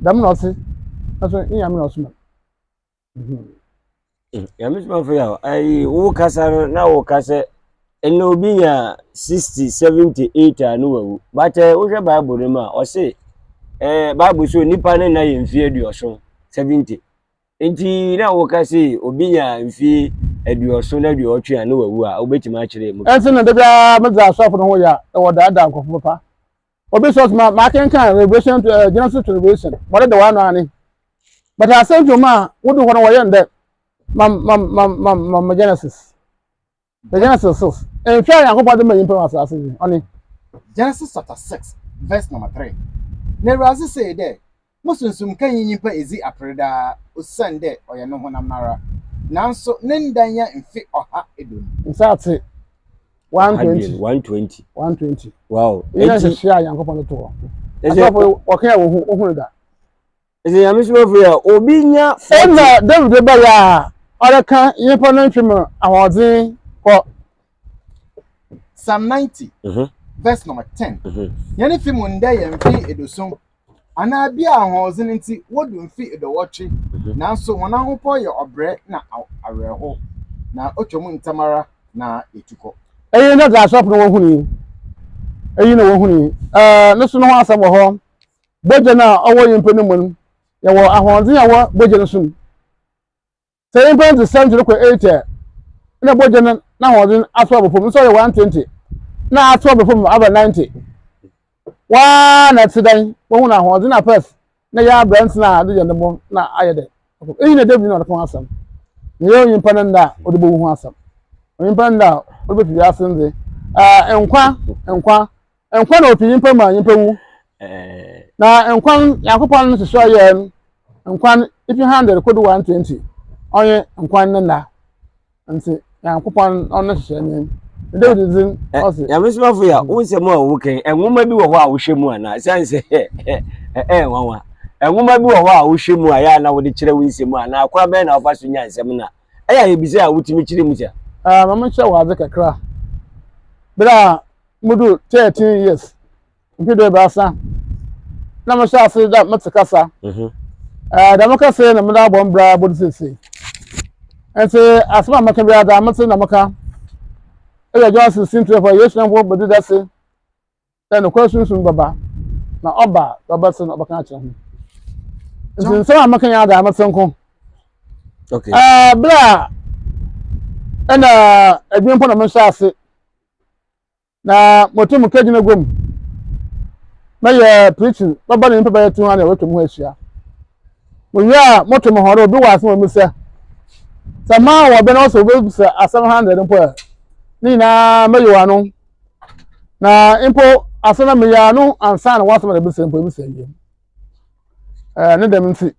Dɛm na ɔse, nso ne nyame na ɔsoma. Nyame somafo yɛ ayi wo kasa no na wo ka sɛ ɛnna obi nya 60 70 80 a no wawu but eh, wohwɛ bible no mu a ɔse eh, bible so nipa ne nna yɛ mfie aduɔson 70 nti na woka se obi nya mfie aduɔson na aduɔtwe a no wawu a wobɛtumi akyerɛ mu. Ɛnti na da biara medze asɔfo no ho yɛ a wɔdaadaa nkurɔfo papa. Obi sɛ ɔsoma makenkan Revelation to uh, Genesis to Revelation wɔde da w'ano ane. But asɛm dwom a wodu hɔ no wɔyɛ ndɛ mam mam mam mam mam Genesis. The Genesis 6. Mfe a Nyankopɔn de ma nyimpa wɔ asase yi ɔne. Genesis chapter 6 verse number 3. Na Ewuradze see dɛ, Mo sunsum kenyi nyimpa edzi aper daa, osiandɛ ɔyɛ no honam noara, naaso ne nda nnyɛ mfe ɔha eduonu. Nsaatse 120. 120. 120. Wow. Iyi na nhyehyɛɛ a Nyankopɔn de to hɔ. Asɔfo wɔka a wohu wohu no da. Ɛsɛ Nyame somafo yi a obi nya 40. Ɛna David baeɛ a ɔreka nyimpa no ntwe mu ahoɔdzen kɔ. Psalm 90 verse number 10. Hɛn fi mu ndɛ yɛ mfe eduosuon, anaa bi a ahoɔdzen ntsi wodu mfe eduowɔtwe, naaso hɔn ahopɔw yɛ ɔbrɛ na awerɛhow, na otwa mu ntsɛmara na yetu kɔ. Eyi ne dza asɔfo no wohunii. Eyi na wohunii. Ɛɛ, no so no ho asɛm wɔ hɔ. Bɔgya no a ɔwɔ nyimpa no mu no, yɛwɔ ahoɔdzen a ɔwɔ bɔgya no so mu. Sɛ nyimpa no dze 70 rokɔ 80 a, nna bɔgya no n'ahoɔdzen asow aba famu, nso ɔyɛ 120 na asow aba famu aba 90. Woara na etse dɛn? Wohu no ahoɔdzen a pɛs na yɛ aberantsɛ no a adze yɛ no bo na ayɛ dɛ. Iyi na David na ɔreka ho asɛm. Nnyɛ onyimpa ne nda a ɔdze bowu ho asɛm. Onyimpa ne nda a ɔdze befi wiase no dze, ah, nkwa, nkwa, nkwa na ofi nyimpa mu a nyimpa wu. Na nkwa no, Nyankopɔn no nhyehyɛɛ a ɔyɛɛ no, nkwa no, ifi hundred kodu 120, ɔnye nkwa ne nda. Ntsi Nyankopɔn ɔno ne nhyehyɛɛ nye no. Na David dze ɔse. Nyame somafo yi a, wo nsɛm a woka yi, nwoma bi wɔ hɔ a wohwɛ mu anaa? Ɛsiane sɛ ɛyɛ nwanwa. Nwoma bi wɔ hɔ a wohwɛ mu a yɛ a na wode kyerɛ wo nsɛm anaa kwan bɛn na wofa so nya nsɛm no a ɛyɛ a yɛbisa a wotumi kyerɛ mu sɛ? Ah, ma menkyerɛ wo adze kakra. Ber a mudur 13 years, mfe duebiasa, na mehyɛɛ ase dɛ metse kasa. Eh, dɛm kasa yi na medze abɔ me bra bodu sesei. Ntsi asɛm a mɛka biara dza metse na meka. Eyɛ John 16 12 a Yesu na mpo bedzi dase dɛ nokwar Sunsum bɛba, na ɔba a, dza ɔbɛtse no ɔbɛka akyerɛ hom. Ntsi nsɛm a meka nyinara dza metse nko. Okay. Eh, ber a nna edwuma mpo na mehyɛ ase Na motum kegyina gua mu mɛyɛ preaching bɛba na nyimpa bɛyɛ 200 wɔatwa mo ho ahyia. Muwie a moto mo ho dɛ obi wɔ asɛm a omisa. Sɛ maa wɔ bɛ na ɔsɛ obebisa asɛm 100 mpo a, ne nyinaa mɛyew ano. Na mpo asɛm na meyɛ ano ansa na wɔasɛm na ebisa mpo ebisa wie. Ɛɛ ne dɛm ntsi.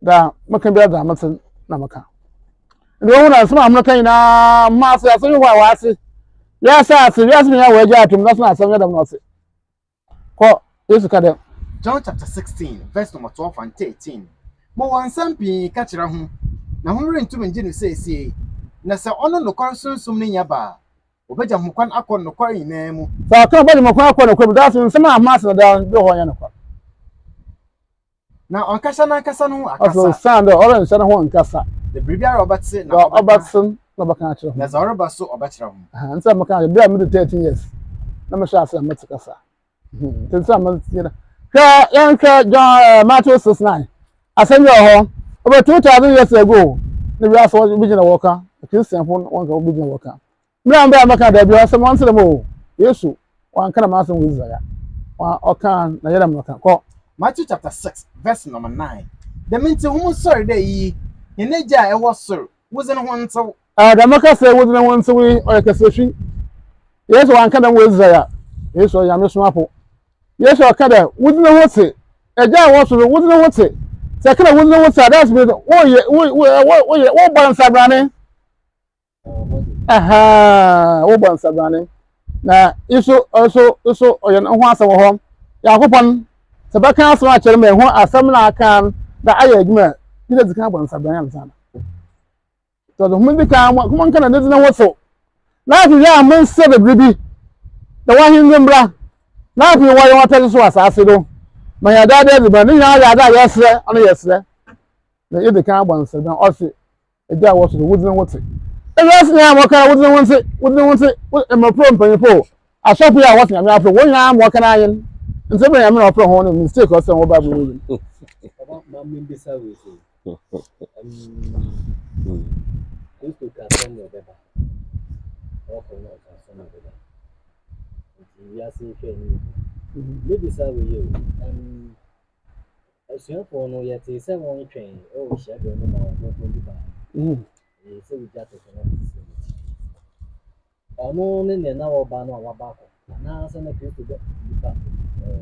Dza meka biara dza metse na meka. Ndɛ wohu na nsɛm a mereka nyinaa mma ase asɛm yi hɔ a wɔase. Wiase ase, wiase nyinaa wɔagye atom na so na asɛm nyɛ dɛm na ɔse. Kɔ, Yesu ka dɛm. John chapter 16, verse number 12 and 13. Mowɔ nsɛm pii ka kyerɛ ho, na hom runntum nngye no sesei. Na sɛ ɔno nokwar Sunsum no nya ba a, obegya hom kwan akɔ nokwar nyina mu. Sɛ ɔka obegya mo kwan akɔ nokwar mu, daa so nsɛm a hom ase no daa bi wɔ hɔ a ɔnnyɛ nokwar. Na ɔnnkasa nankasa no ho akasa. Ɔse osiandɛ ɔrennhyɛ no ho nnkasa. Na biribiara a ɔbɛtse na Dza ɔbɛka. ɔbɛtse no na ɔbɛka akyerɛ hom. Na dza ɔreba so ɔbɛkyerɛ hom. Aha, ntsi na mekã dɛ ber a medzi 13 years na mehyɛɛ ase dɛ metse kasa. Ntsi nsɛm a metse nye dɛ, hwɛ yɛnhwɛ John eh, Matthew 6 9. Asɛm bi wɔ hɔ, over 2000 years ago na wiase hɔ bi gyina wɔka, Christianfo wɔnka obi gyina wɔka. Mmerɛ a mbrɛ a mɛka daabi asɛm ɔnntse dɛm o, Yesu ɔannka dɛm asɛm wɔ Israel, ɔkaa na yɛ dɛm na ɔka, kɔ. Matthew chapter 6 verse number 9 Dɛm ntsi hom nsoɛr dɛ iyi, hɛn Egya a ewɔ sor, wo dzin ho ntsew. Dɛm kasa yi wo dzin ho ntsew yi ɔyɛ kasahwi. Yesu ɔannka dɛm wɔ Israel, Yesu ɔyɛ Nyame somafo. Yesu ɔka dɛ wo dzin ho tse, Egya a ewɔ sor wo dzin ho tse. Sɛ eka dɛ wo dzin ho tse a, that's mean woyɛ wo wo woyɛ wobɔ nsabrane. Ahaa, wobɔ nsabrane. Na iso nso nso ɔyɛ ne ho asɛm wɔ hɔ. Nyankopɔn, sɛ bɛka asɛm akyerɛ ma ɛho asɛm na aka no na ayɛ adwuma a, bi na dzi kan abɔ nsabrane ansa na. Sɛ ɔdze hom dzi kan, hom nka na ne dze ne ho so. Na afei yɛ a monsɛ dɛ biribi, na w'ahendzi mbra, na afei wɔyɛ wɔn apɛdze so wɔ asaase do. Ma hɛn daa daa edziban, ne nyinaa yɛ adze a yɛserɛ, ɔno yɛserɛ. Na yɛdzi kan abɔ nsabrane, ɔse, Egya a ɛwɔ soro, wo dzin ho tse. Ewiase nyinaa ma wɔka dɛ wo dzin ho ntse, wo dzin ho ntse, wo mmofra o, mpanyimfo o, asɔfo yi a wɔse Nyame afrɛ hɔn nyinaa ma wɔka n'ayen. Ntsi ebɛn Nyame na ɔfrɛ hɔn no mistake a ɔsɛ wɔ Bible mu yi no. Papa ma mimbisa wei sei, Kristo ka sɛ nea ɔbɛba, ɔkɔ no ɔka sɛ nea ɔbɛba, nti wiase hwɛ anim. Mebisa wei o, Asuafoɔ no, yɛtee sɛ wɔretwɛn wɔ hyiadan mu ma wɔn kronkron bi baa. Ɛyɛ sɛ wogya to so na wɔte sɛ wɔn ti. Ɔno ne nea na ɔreba no a waba akɔ, anaasɛ na Kristo bɛ nipa ɛɛ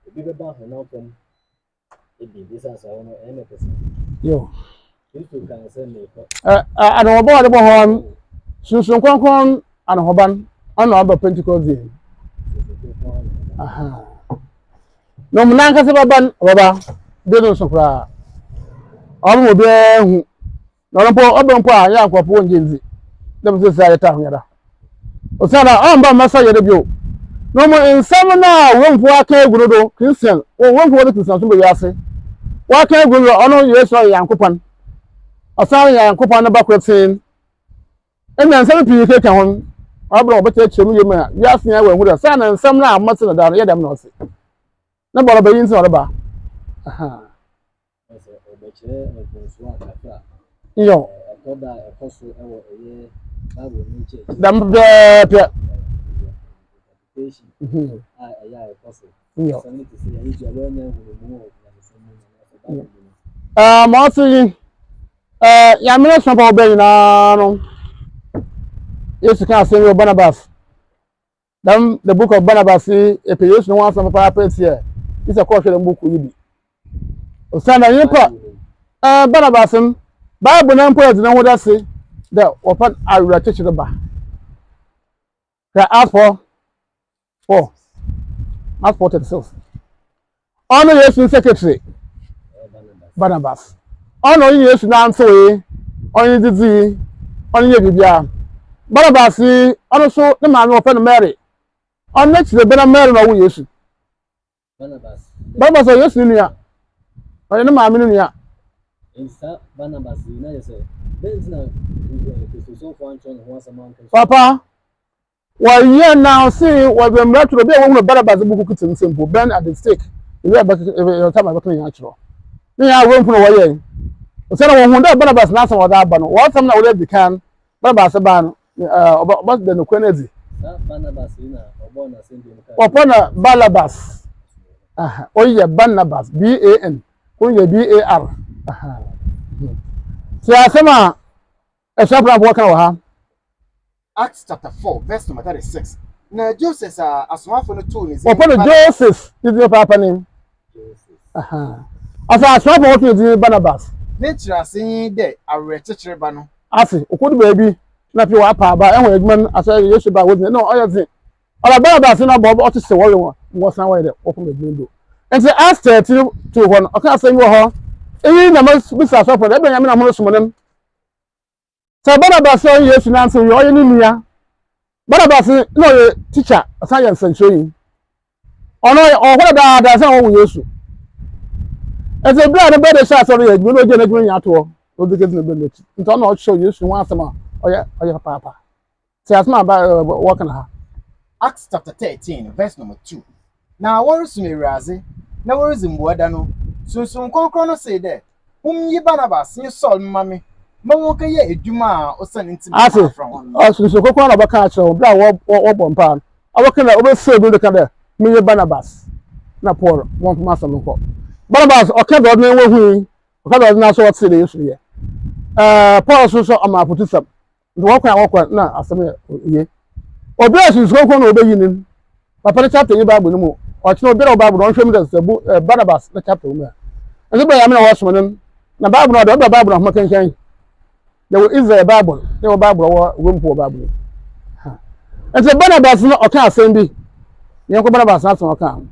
obi bɛba honam fam ebi esiane sɛ ɔno ɛyɛ mɛpɛ sɛ. Yo. Kristo kaa sɛ merekɔ. Ɛ ɛ anohoba a wɔde bɔ hɔ no, Sunsum Kronkron anohoba no, ɔno na ɔba Pentecost Day. Sunsum Kronkron anohoba. Aha. Na ɔmo nankasa bɛba no, ɔbɛba de no nso koraa. Ɔbɛma obiara hu. Na ɔno mpo ɔba mpo a yɛ a nkurɔfo wɔngye ndzi. Dɛ mo sɛ yɛtaa ho yɛda. Osiandɛ ɔmmba mmɛsa yɛda bio. Na ɔmo nsɛm no a Romefo aka egu no do, Christian, wɔ Romefo wɔdze Christiansom ba wiase, wɔaka egu no do, ɔno Yesu ɔyɛ Nyankopɔn. Ɔsan yɛ Nyankopɔn ne ba kortsee. Nna nsɛm pii keka ho no, ɔba a wɔbɛkyerɛkyerɛ mu yie ma wiase nyinaa wɔahu dɛ sɛ na nsɛm no a wɔte no daa no yɛ dɛm na ɔte. Ne bɔ ɔreba yi nti na ɔreba. Nyɔ. Dɛm pɛpɛɛpɛ. Nyɔ. Ma ɔte yi. Ɛɛ Nyame n'asomafo a wɔbɛn nyinaa no, Yesu ka asɛm yi wɔ Barnabas. Dɛm The Book of Barnabas yi, yɛpɛ Yesu no ho asɛm papaapa etsie a, gye sɛ kɔhwɛ dɛm buukuu yi bi. Osiandɛ nyimpa, ɛɛ Barnabas no, Bible no mpo dze no ho dase dɛ wɔfrɛ no awerɛkyekyer ba. Hwɛ Acts 4 4 Acts 4 36. Ɔno Yesu ne secretary Barnabas. Ɔno ɔnye Yesu nantsewee, ɔnye dzidzii, ɔnye yɛ biribiara. Barnabas yi, ɔno so ne maame wɔfrɛ no Mary. Ɔno n'ekyir bɛ na Mary na ɔwoo Yesu. Barnabas ɔyɛ Yesu ne nua. Ɔyɛ ne maame no nua. Papa, wɔyɛ na ɔse wɔdze mbra twerɛ obi a wɔhunu Barnabas buku kitsi nsɛm mpo burn at the stake ewi a bɛkeka time a bɛka nyinaa kyerɛ ne nyinaa wɔmpu na wɔyɛ ɔsɛ na wɔhu dɛ Barnabas n'asɛm wɔdze aba no wɔasɛm na wɔdze adzi kan Barnabas baa no ɔbɛda nokorɛ no adzi wɔpɔ na Barnabas ɔyi yɛ Barnabas B-A-N koro yɛ B-A-R ti asɛm a asuafo no wɔka wɔ ha. Acts chapter 4 verse number 36. Na Joses a asomafo no too ne dzin. Wɔpɛ no Joses ne dzin paapa ne. Ɔsɛ asomafo wɔtoo ne dzin Barnabas. Ne nkyerɛase nye dɛ awerɛkyekyer ba no. Ase, okodu beebi na afei ɔapa aba, ɛho adwuma no asɛ Yesu ba a wodzi no ɔyɛ dzen. Ɔba Barnabas no abɔ ɔtse sɛ wɔwe wɔn ma wɔsan wɔyɛ dɛ wɔkɔ adwuma do. Ntsi Acts 13 too hɔ no, ɔka asɛm bi wɔ hɔ, Iyi na mebisa asɔfo no, ebɛn Nyame na hom rosom no? Sɛ Barnabas a ɔnye Yesu nantsew yi, ɔyɛ no nua. Barnabas nna ɔyɛ tikya, ɔsan yɛ nsɛnkyerɛnyi. Ɔno ɔwɔ hɔ dadaada ansa na wɔwo Yesu. Ntsi ber a ne brɛda hyɛɛ ase ɔreyɛ edwuma no, ogyaa n'edwuma nyina to hɔ na odzi kedzi ne brɛda n'ekyir. Ntsi ɔno na ɔkyerɛw Yesu ho asɛm a ɔyɛ ɔyɛ papaapa. Tse asɛm a wɔka no ha. Acts chapter 13 verse number 2 Na wɔrosom Ewuradze na woridzi mbuada no, Sunsum Krɔnkrɔn no see dɛ, Hom nyi Barnabas nye Saul mma me ma wɔnkɛyɛ edwuma a osian ntsi na Ase, maafrɛ hɔn no. Sunsum Krɔnkrɔn na ɔbɛka akyerɛ hɔn ber a wɔbɔ mpaa no. Ɔbɛka dɛ, ɔbɛsɛ obi do ka dɛ, Menye Barnabas na Paul wɔmfa m'asɛm nkɔ. Barnabas ɔka dza ɔdze n'enyiwa hui, ɔka dza ɔdze n'aso ɔtsee dɛ Yesu reyɛ. Paul so so ɔmaa afotusɛm. Nti wɔkwan a wɔkɔ na asɛm yɛ ye. Obi a Sunsum Krɔnkrɔn na obeyi no papa ne chapter nyi Bible no mu. Ɔkyena obiara wɔ Bible no ɔnhwɛ mu dɛ sɛ bu eh, Barnabas ne chapter wɔ mu a. Nti bɛyɛ amena wɔsoma no na Bible no ɔde ɔbɛ Bible ahoma kenkan. Yɛwɔ Israel Bible, ne wɔ Bible wɔ Rome wɔ Bible. Nti Barnabas no ɔka asɛm bi. Yɛnkɔ Barnabas n'asɛm ɔka.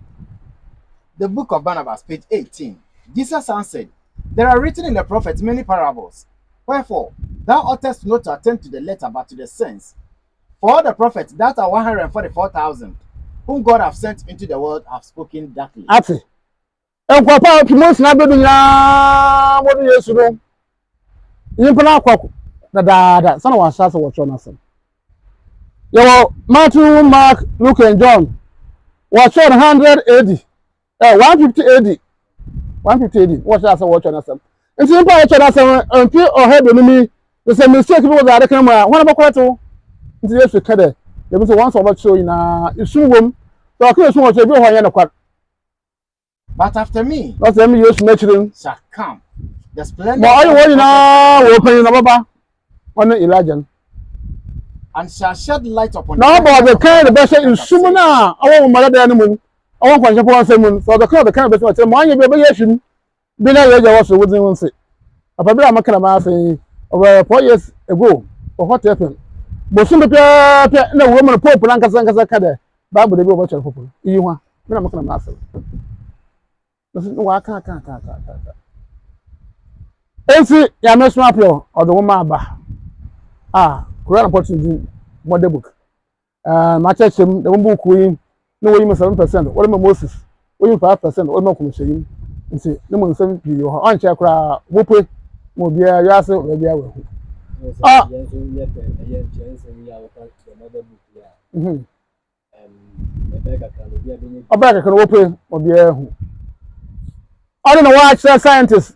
The Book of Barnabas, page 18. Jesus answered, There are written in the prophets many parables. Wherefore, thou oughtest not to attend to the letter, but to the sense. For all the prophets that are 144,000, whom God hath sent into the world, have spoken darkly. Ate. Nkurɔfoɔ a wɔtwe Mose n'abɛ do nyinaa wɔde Yesu no nyimpa no akɔ dadaada sana wɔahyɛ ase wɔkyerɛw n'asɛm. Yɛwɔ Matthew, Mark, Luke and John. Wɔkyerɛw no 100 AD. Eh, 150 AD. 150 AD. Wɔhyɛ ase wɔkyerɛw n'asɛm. Nti nyimpa a wɔkyerɛw n'asɛm no mfe ɔha aduonu ni na sɛ mistake bi wɔ dza adeka mu a, hɔn bɛkɔrɛtse wo. Nti Yesu ka dɛ, dɛm ntsi hɔn sɛ wɔbɛkyerɛw nyinaa, esum wɔ mu. Sɛ ɔka esum wɔ kyerɛ, bi wɔ hɔ a ɔnnyɛ nokwar. But after me. Na sɛ me Yesu m'ekyir no. Shall come the splendor. Ma ɔyɛ wɔn nyinaa wɔ ɔpanyin na ɔbɛba, ɔne Elijah no. And shall shed light upon. Na ɔba ɔdze kan rebɛhyɛ nsu mu no a ɔwɔ nwoma dada no mu no, ɔwɔ nkɔnhyɛfo wɔn nsɛm mu no, sɛ ɔdze kan ɔdze kan rebɛhyɛ mu akyerɛ ma ɔanyɛ bi ɔbɛyɛ ahwim bi na yɛ agya wɔ soro wo dzin wo nse. Papa ber a meka dɛm asɛm yi, ɔbɛyɛ 4 years ago wɔ Hot FM. Bosoom pɛpɛɛpɛ na Rome no Pope no ankasa ankasa ka dɛ Bible da bi wɔbɛkyerɛ fofor. Iyi ho a, me na meka dɛm asɛm. Nso na wɔaka aka aka aka aka aka. Enti Nyame soma apɛ ɔde nwoma aba a Koran pɔtee din Mother Book. Ɛɛ makyerɛkyerɛ mu dɛm buukuu yi na woyi mu 7% wɔde ma Moses, woyi mu 5% wɔde ma nkɔmhyɛnyi. Nti ne mu nsɛm pii wɔ hɔ. Ɔnkyɛ koraa wopue ma obiara wiase baabiara wahu. Ah. Yɛn nso yɛpɛ ɛyɛ nkyerɛnsɛm yi a wɔka the mother book yi a. Ɛbɛyɛ kakra no obiara bɛnya bi. Ɔbɛyɛ kakra no wopue ma obiara hu. Ɔno na wɔakyerɛ scientist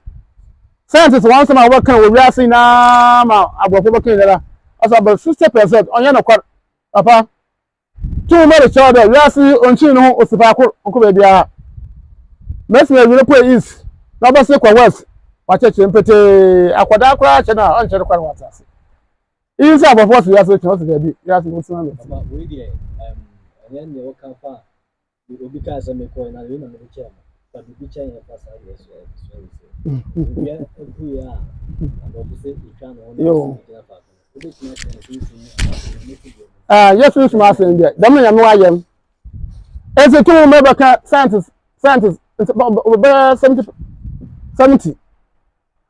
scientist wɔn nsɛm a wɔbɛka wɔ wiase nyinaa ma aborɔfo bɛka nyinara ɔsɛ about 60% ɔnyɛ nokwar. Papa, tum ma rekyerɛ dɛ wiase yi onnkyin no ho osi faakor ɔnnkɔ beebiara. Mesi ma ewia pue east na ɔbɛsen kɔ west. Wɔakyerɛkyerɛ mu petee. Akwadaa koraa kyɛ no a, ɔnkyerɛ no koraa na wate ase. Iyi nso abɔfo ɔse wiase retwe, ɔse daabi, wiase no nso na Papa, wei deɛ, um, ɛnyɛ nea wɔka fa obi kaa sɛ mekɔe na wei na mede kyɛɛ no. Fa biribi kyɛ yɛn fa saa deɛ so so ɛwɔ sɛ. Owia apue a, aborɔfo sɛ etwa ne ho na ɔsi gyina faako no. Wobɛtumi akyerɛ no sunsum mu anaasɛ nyame tebea mu. Ah, yɛ sunsum asɛm deɛ, dɛm na nyame wayɛ m. Enti tum mɛbɛka scientist scientist bɛyɛ 70 70.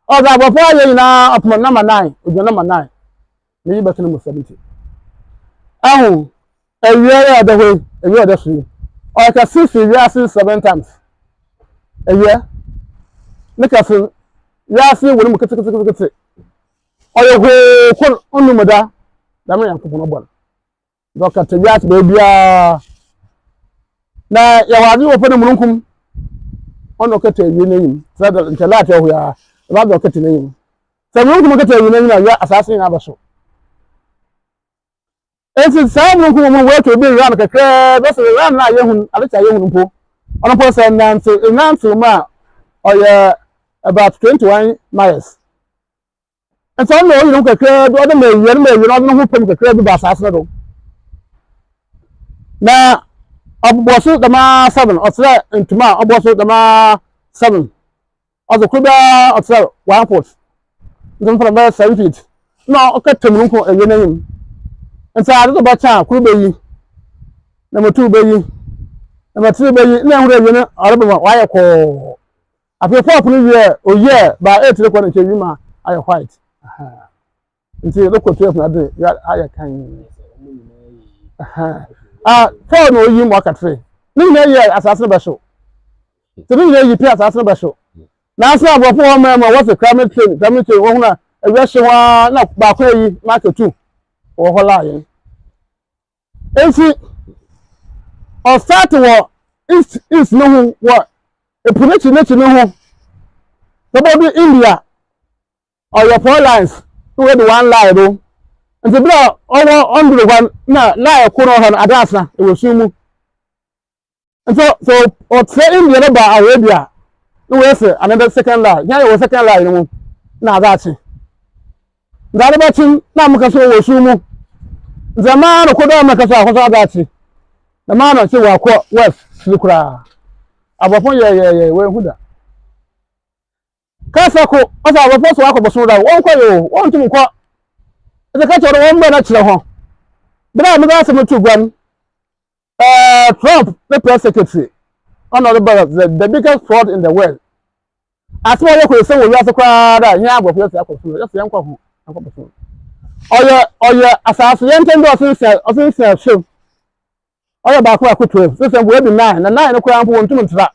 Ɔdze aborɔfo ayɛ nyinaa ɔpem number 9, ogyina number 9. Meyi bɛto no mu 70. Ahu, awia yi a ɔda hɔ yi, awia a ɔda so yi, ɔyɛ kɛse fi wiase seven times. Awia, ne kɛse, wiase wɔ ne mu ketekete. Ɔyɛ hoo kor, ɔnnum da, dɛm na Nyankopɔn ɔbɔ no. Dza ɔkata wiase beebiara. Na yɛwɔ adze wɔ pɛ no mununkum, ɔno ɔkata awia n'enyim. Sɛ nkyɛ light wɔ hɔ yi ara, dɛm adze ɔkata n'enyim. Sɛ mununkum kata awia n'enyim a, wia asaase nyinaa bɛhyew. Ntsi saa mununkum mu no woetwa obi ran kakraa bi, ɔsɛ ran no a yehu no, adze kye a yehu no mpo, ɔno mpo sɛ nantsew enantsew mu a ɔyɛ about 21 miles. Ntsi ɔno na oyi no ho kakraa bi, ɔde ma ewia no ma ewia no ɔde no ho pam kakraa bi ba asaase no do. Na ɔbobɔ so dɛm ara seven, ɔtse dɛ ntoma a ɔbɔ so dɛm ara seven. Ɔdze kor biara ɔtse dɛ one foot, ntsi mfa no bɛyɛ 7 feet na ɔkɛtɛ mununkum ewia n'enyim. Ntsi adze do bɛkye a kor beyi, na motu beyi, na mɛtse beyi, na ehu dɛ ewia no ɔreba ma ɔayɛ kɔɔ. Afei pɔp no wie a, oyi a by 8 rekɔ no nkyɛ wi ma ayɛ white. Nti rekɔ 12 na de ayɛ kan. Ah, 4 na oyi mu aka 3. Ne nyinaa yi asase no bɛhyew. Sɛ ne nyinaa yi pɛ asase no bɛhyew. Nanso aborɔfo wɔ mmaa mu a wɔse climate change, climate change, wɔn na awia hye hɔ ara na baako ayi na aka 2 wɔ hɔ laa yɛn. Nti ɔstart wɔ east east no ho wɔ epo n'akyi n'akyi no ho bɛbɔ do India ɔyɛ four lines na wɔde one line do nti bere a ɔwɔ ɔnduru hɔ na line koro no hɔ no ade asa ɛwɔ sum mu nti sɛ ɔtrɛ India no ba Arabia na wɔasi another second line yɛn yɛ wɔ second line no mu na ade akye nti ade bɛkye na ameka so wɔ sum mu nti ɛmaa no kodɔ ameka so akɔsɔ ade akye na maa no sɛ wakɔ west siri koraa aborɔfo yɛyɛyɛ wɔahu da kasa ko ɔsɛ aborɔfo so wakɔ bosom da wɔnkɔ yɛ o wɔntum nkɔ ɛsɛ ka kyerɛ wɔn mbɛ no kyerɛ ho bere a mede asɛm to gua no Trump ne press secretary ɔna ɔde ba the biggest fraud in the world asɛm a ɔyɛ kɔ sɛ wɔ wiase koraa da yɛn aborɔfo yɛsɛ akɔ so yɛsɛ yɛn kɔ ho yɛn kɔ so ɔyɛ asase yɛn ntɛn bi ɔsensɛn so ɔyɛ baako baako 12 sɛ sɛ wɔadi 9 na 9 no koraa mpo wɔntum ntra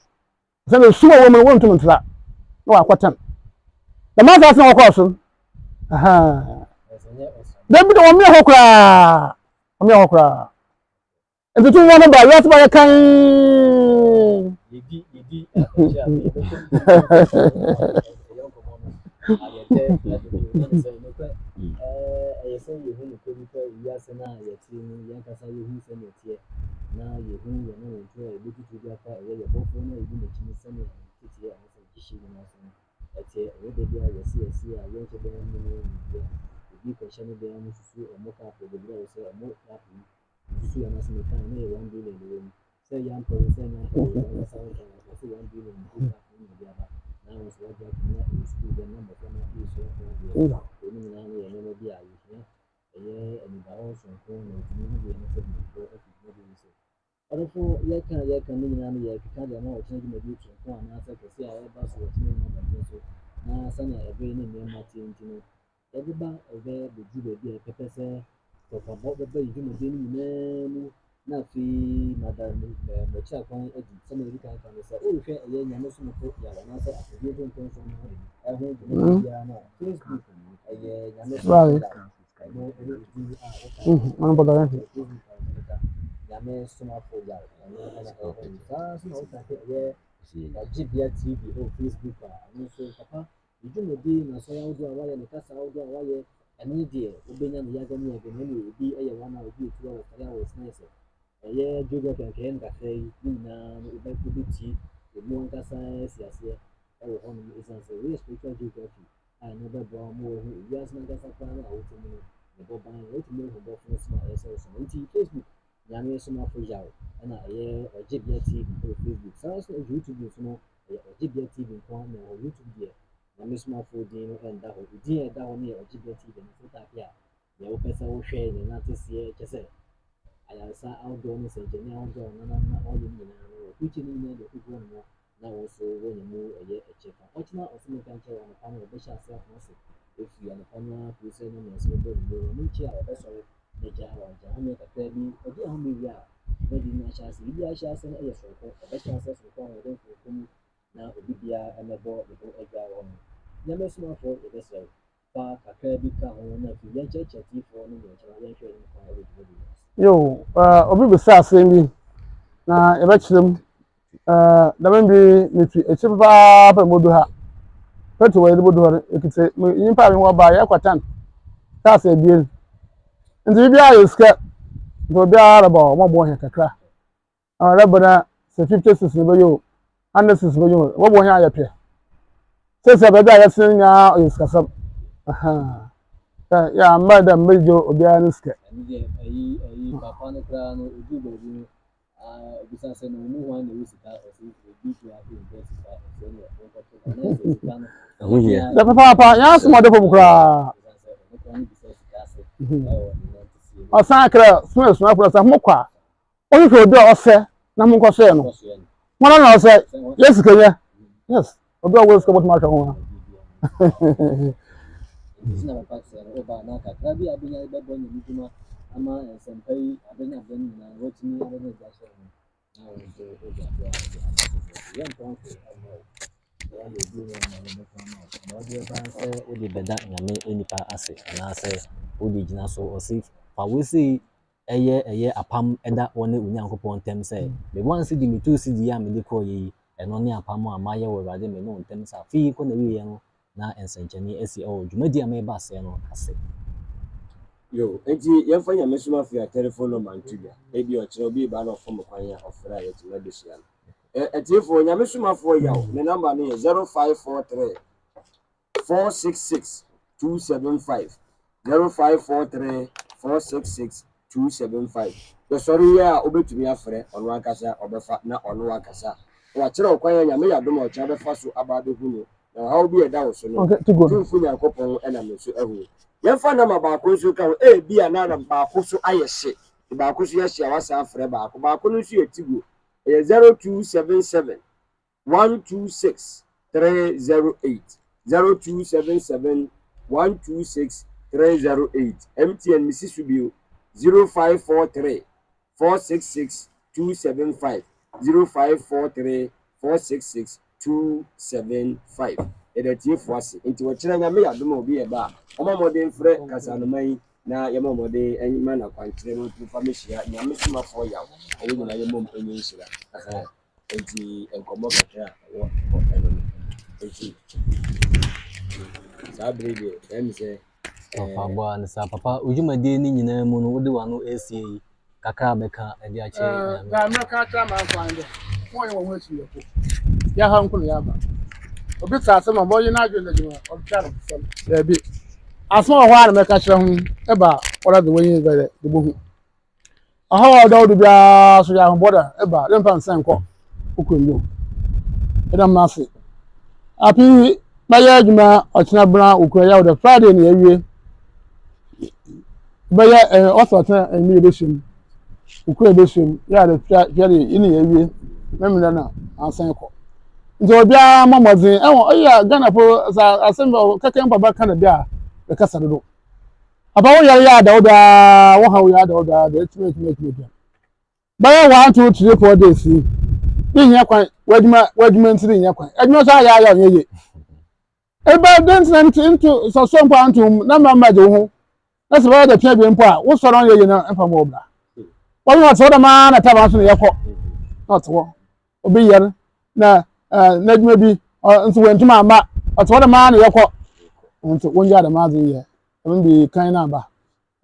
sɛ na esu wɔ wɔn mu no wɔntum ntra na wɔakɔ 10 dɛm asase na wɔkɔɔ so dabi de wɔn mmea hɔ koraa wɔn mmea hɔ koraa nti tum wɔn ba wiase ba yɛ kan. Yɛdi yɛdi akɔgye a yɛbɛkɔ ɛyɛ nkɔmɔ no ayɛdɛ ɛdodo ɛne sɛ nokorɛ ɛyɛ sɛ yɛhu nokorɛ bi pɛ wiase no a yɛte mu yɛn kasa yɛhu sɛnea ɛteɛ na yɛhu yɛn anantu a yɛbɛtutu de afa ɛyɛ yɛbɔfoɔ no a yɛdi n'akyi no sɛnea ne nteteɛ anaasɛ ne nhyehyɛe nyinaa so no ɛteɛ. Ɛnyɛ da bi a yɛse yɛse a yɛnhyɛ dan mu ne nimdeɛ. Obi kɔhyɛ ne dan mu susu ɔmo cup bebrɛ wo sɛ ɔmo cup yi Mesusuw anaasɛ mekae na ɛyɛ 1 billion na ɛwɔ mu. Sɛ ɛyɛ ampa oo, sɛ ɛnyɛ ampa oo, w'ankasa wonka ho asɛm. Ɔse 1 billion nti cup no na ɛde aba. Na wo nso woagye atom na ɛwɔ sukuu dɛm na mmɔfra no resua ho adeɛ. Wei nom nyinaa no yɛ nneɛma bi a yɛhia. Ɛyɛ anidahɔ soronko na ɛtumi de yɛn sɛ dwumadibɔ afi dwumadie yi so. Ɔdɔfo, yɛka a yɛka ne nyinaa no yɛrekeka de ama ɔkyena dwumadie soronko anaasɛ kɛseɛ a ɛreba so wɔ ɔkyena yi mu abɔnten so. Na sɛnea ɛbere ne nneɛma teɛ nti no, Yɛde ba bɛ bɛduru baabi a yɛpɛpɛ sɛ tɔfabɔ bɛba yɛn dwumadie no nyinaa mu na afei mada m'akyira kwan adi. Sɛdeɛ madi kan aka no, sɛ worehwɛ ɛyɛ Nyame somfo Yaw anaasɛ Asomdwoeɛ Ntontonsoɔ no ho dwumadie biara no a, Facebook ɛyɛ Nyame somfo Yaw. Ɛno ɛne edin a woka Facebook a wɔka Nyame somafo Yaw. Ɛno ɛna ɛwɔ hɔ. Saa nso na woka ɛyɛ Wagyebea TV ɛwɔ Facebook a, ɛno nso papa Ne dwumadi, n'asɔre ahodoɔ a wayɛ, ne kasa ahodoɔ a wayɛ, ɛno ne deɛ wobɛnya no yaga mu yaga mu. Ɛne ebi yɛ 1 hour, ebi yɛ 2 hours, 3 hours, na ayɛ sɛ ɛyɛ geography a nka ɛyɛ no kakra yi, ne nyinaa no wobɛtie ɛmu ankasa asi aseɛ. wɔ hɔnom esiane sɛ wei yɛ spiritual geography a ɛno bɛboa wo ma woahu wiase no ankasa koraa no a wote mu no ne bɔ ban na woatumi ahu bɔfo no som a ɛyɛ sɛ wosom. Enti Facebook, Nyame Somafo Yaw ɛna ɛyɛ Ɔgyebea TV wɔ Facebook. Saa nso na YouTube nso no ɛyɛ Ɔgyebea TV nko ara na ɛwɔ hɔ. YouTube deɛ Nyame Somafo din no ɛnda hɔ. Edin a ɛda hɔ no yɛ Ɔgyebea TV na sɛ wotape a nea wopɛ sɛ wohwɛ, nea nante seɛ, kyɛ sɛ ayaresa ahodoɔ ne nsɛnkyerɛnne ahodoɔ a ɔnanam na ɔyɛ no nyinaa no, wɔpreachi ne nyinaa de agu hɔ nom na wo nso woanya mu ɛyɛ kyɛfa. Ɔkyena ɔse menka nkyerɛ wo anɔpa no wɔbɛhyɛ aseɛ atena ase ɛfiri anɔpa no ara kɔsi sɛ nnɔnmiɛnsa bɛbɔ anwummerɛ no, ɛno akyi a wɔbɛsɔre na agya wɔagye ahome kakra bi, wɔgye ahome wie a, dwumadie no ahyɛ ase. Biribiara ahyɛ ase no yɛ soronko, wɔbɛhyɛ aseɛ soronko ahoɔden soronko mu na obi biara mmɛbɔ ne ho adwa wɔ hɔ nom. Nyame somafoɔ yɛbɛsrɛ wo fa kakra bi ka ho na afei yɛnkyerɛkyerɛ atiefoɔ ne nea ɛkyerɛ na yɛnhwɛ anim kwan wɔ dwumadi no ase. Yo, uh, obi bisa asɛm bi na yɛbɛkyerɛ mu. Uh, dɛm bi mefi akyiri papaapa na modu ha. Petrol wɔ yɛde bodu hɔ no, ekitse nyimpa a menye hɔn baa yɛkɔ tan cars ebien. Ntsi biribiara yɛ sika, ntsi obiara reba hɔ, wɔbɔbɔ hɛn kakra. Ɔreba na sɛ 50 cedis na ɛbɛyɛ o, 100 cedis bɛyɛ o, wɔbɔ hɛn a yɛpɛ. Sɛsɛ baabi a yɛtena nyinaa ɔyɛ sikasɛm. Yɛ amma dɛ mbɛgye obiara ne sika. Ɛno deɛ ayi ayi papa no koraa no oduru baabi no obisa sɛ na ɔmu hwan na ɛwɔ sika ɔsɛ obi to ase mpɛ sika ɔsɛ ne ɔnkɔto na na ɛsɛ sika no Ɛho hia. Dɛ papaapa yɛn asom ɔde fam koraa. Ɔno koraa no bisa sika ase ɛwɔ ne nante sie mu. Ɔsan kra soma asuafo no sɛ mokɔ a wɔhwehwɛ obi a ɔsɛ na monkɔsoɛ no. Hwan na ɔsɛ? Yɛ sika nyɛ. Yes, obi a ɔwɔ sika bɔtumi ahwɛ ho a. Nti na papa sɛ no ɔba na kakra bi a abɛnya bɛbɔ nyame dwuma ama nsɛmpa yi abɛnya abɛn nyinaa na watumi abɛnya agya hyɛ ho na wo nso wode aboa de ama foforɔ so yɛntɔn hwee ɛmmɔ wo wɔayɛ obi wɔ ma yɛbɛtɔn ama wo na wode bɛba sɛ wode bɛda nyame nipa ase anaasɛ wode gyina so ɔse fa wo sei ɛyɛ ɛyɛ apam da wɔne Onyankopɔn ntam sɛ, Me one cedi, me two cedi a mede kɔeɛ yi, ɛno ne apam a mayɛ wɔ Awurade me ne wo ntam sɛ afe yi kɔ n'awieɛ no na nsɛnkyerɛnne asi wɔ dwumadie a mereba aseɛ no ase. Yo, enti yɛmfa nyamesom afei a telephone number nto dwa. Ebia ɔkyena obi reba na ɔfom kwan a, ɔfrɛ a yɛatumi abehyia no. Ɛ, atiefoɔ, nyamesomafoɔ Yaw, ne number no yɛ 0543 466 275 0543 466 275. Yɛsɔre yi a wobɛtumi afrɛ ɔno ankasa ɔbɛfa na ɔne wo akasa na wakyerɛ wo kwan a Nyame yɛ adom a ɔkyena bɛfa so aba abɛhu no na ɔhaw bi a ɛda wo so no Tumfo Nyankopɔn nam ne so ahu. Yɛmfa nɔma baako nso nka ho, ebia na baako so ayɛ hye, baako so yɛ hye a wasan afrɛ baako, baako no nso yɛ Tigo, ɛyɛ 0277 126 308 0277 126 308 MTN mesi so bio 0543 466 275 0543 466 275 yɛda atiefo ase nti wɔkyerɛ nyame yɛ adom a obi yɛ ba a ɔma mmɔden frɛ kasanoma yi na yɛma mmɔden ma no akwankyerɛ no ɔtumi fa mehyia nyame somafoɔ yaw ɛyɛ nyina yɛmmom ɛnyɛ nhyira. Enti nkɔmmɔ kakra a ɛwɔ hɔ ɛno no. Enti saa bere deɛ ɛyɛ me sɛ. Ɔfa boa no saa papa wo dwumadie no nyinaa mu no wode w'ano asie yi kakra a bɛka de akyerɛ nyame. Dza mɛka akyerɛ amanfoɔ ara nye dɛ wɔnyɛ hɔn ho ekyir yɛfo. Yɛha nko na yɛaba. Obi tse asɛm a ɔbɔyɛ n'adwen dɛ gyama ɔretwa no nsɛm. Dabi. Asɛm a ɔwɔ hɔ ara na mɛka akyerɛ hom, eba a woara dze w'enyi bɛyɛ dɛ ibohu. Ɔhaw a ɔda wo do biara so yɛ ahobɔ dɛ eba dɛ mfa nsan nkɔ wo kurom bio. Yɛda mo ase. Afe yi bɛyɛ adwuma ɔkyena bena okura yaw dɛ Friday na yɛawie. Bɛyɛ ɛɛ ɔsɛ ɔkyena ɛmi yɛbɛhyia mu. Okura yɛbɛhyia mu. Yɛ ade fia fia de yɛ ne yɛawie. Mɛmina na asan kɔ. Nti obiara mmɔ mmɔden ɛwɔ ɔyɛ Ghana fo sɛ asɛm bɛ kɛkɛ mpa bɛka no bi a bɛkasa dodo. Papa wo yare yɛ ada wo daa wo haw yɛ ada wo daa deɛ ɛtumi ɛtumi ɛtumi ɛtumi bɛyɛ one two three four days yi ne nyɛ kwan w'adwuma w'adwuma nti ne nyɛ kwan adwuma so ayɛ ayɛ ɔnyɛ yie eba de ntina nti nto sɔsɔ mpo anto mu na mma mma gye wo ho na sɛ bɛyɛ dapia bi mpo a wosɔ no ɔnyɛ yie na mfa mu ɔbra wɔn wɔte hɔ dɛm ara na taba nso na yɛkɔ na ɔte hɔ obi yɛre na ɛɛ n'adwuma bi nso wɔntumi amma ɔte hɔ dɛm ara na yɛkɔ nti wɔngya dɛm adze yɛ ɛno de kan no aba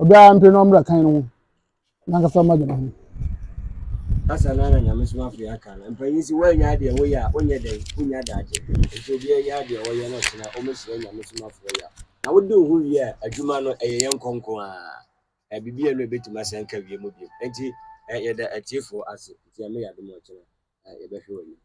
obiara mpere na ɔmmra kan no ho nankasa mmɛgye ne ho. Kasa no ara na Nyame somafo yi aka no. Mpanyin se woannya adeɛ woyɛ a wonyɛ dɛn? Wonnya daakye. Nti obiara nya adeɛ ɔyɛ na ɔkyena ɔmmɛhyira Nyame somafoɔ yi a. Na wode wo ho wie a adwuma no ɛyɛ yɛn nkɔ nko ara. Biribiara nni hɔ a ɛbɛtumi asan aka wie mu bio. Nti yɛda atiefoɔ ase. Nti Nyame yɛ adom a ɔkyena yɛbɛhwɛ w'anim.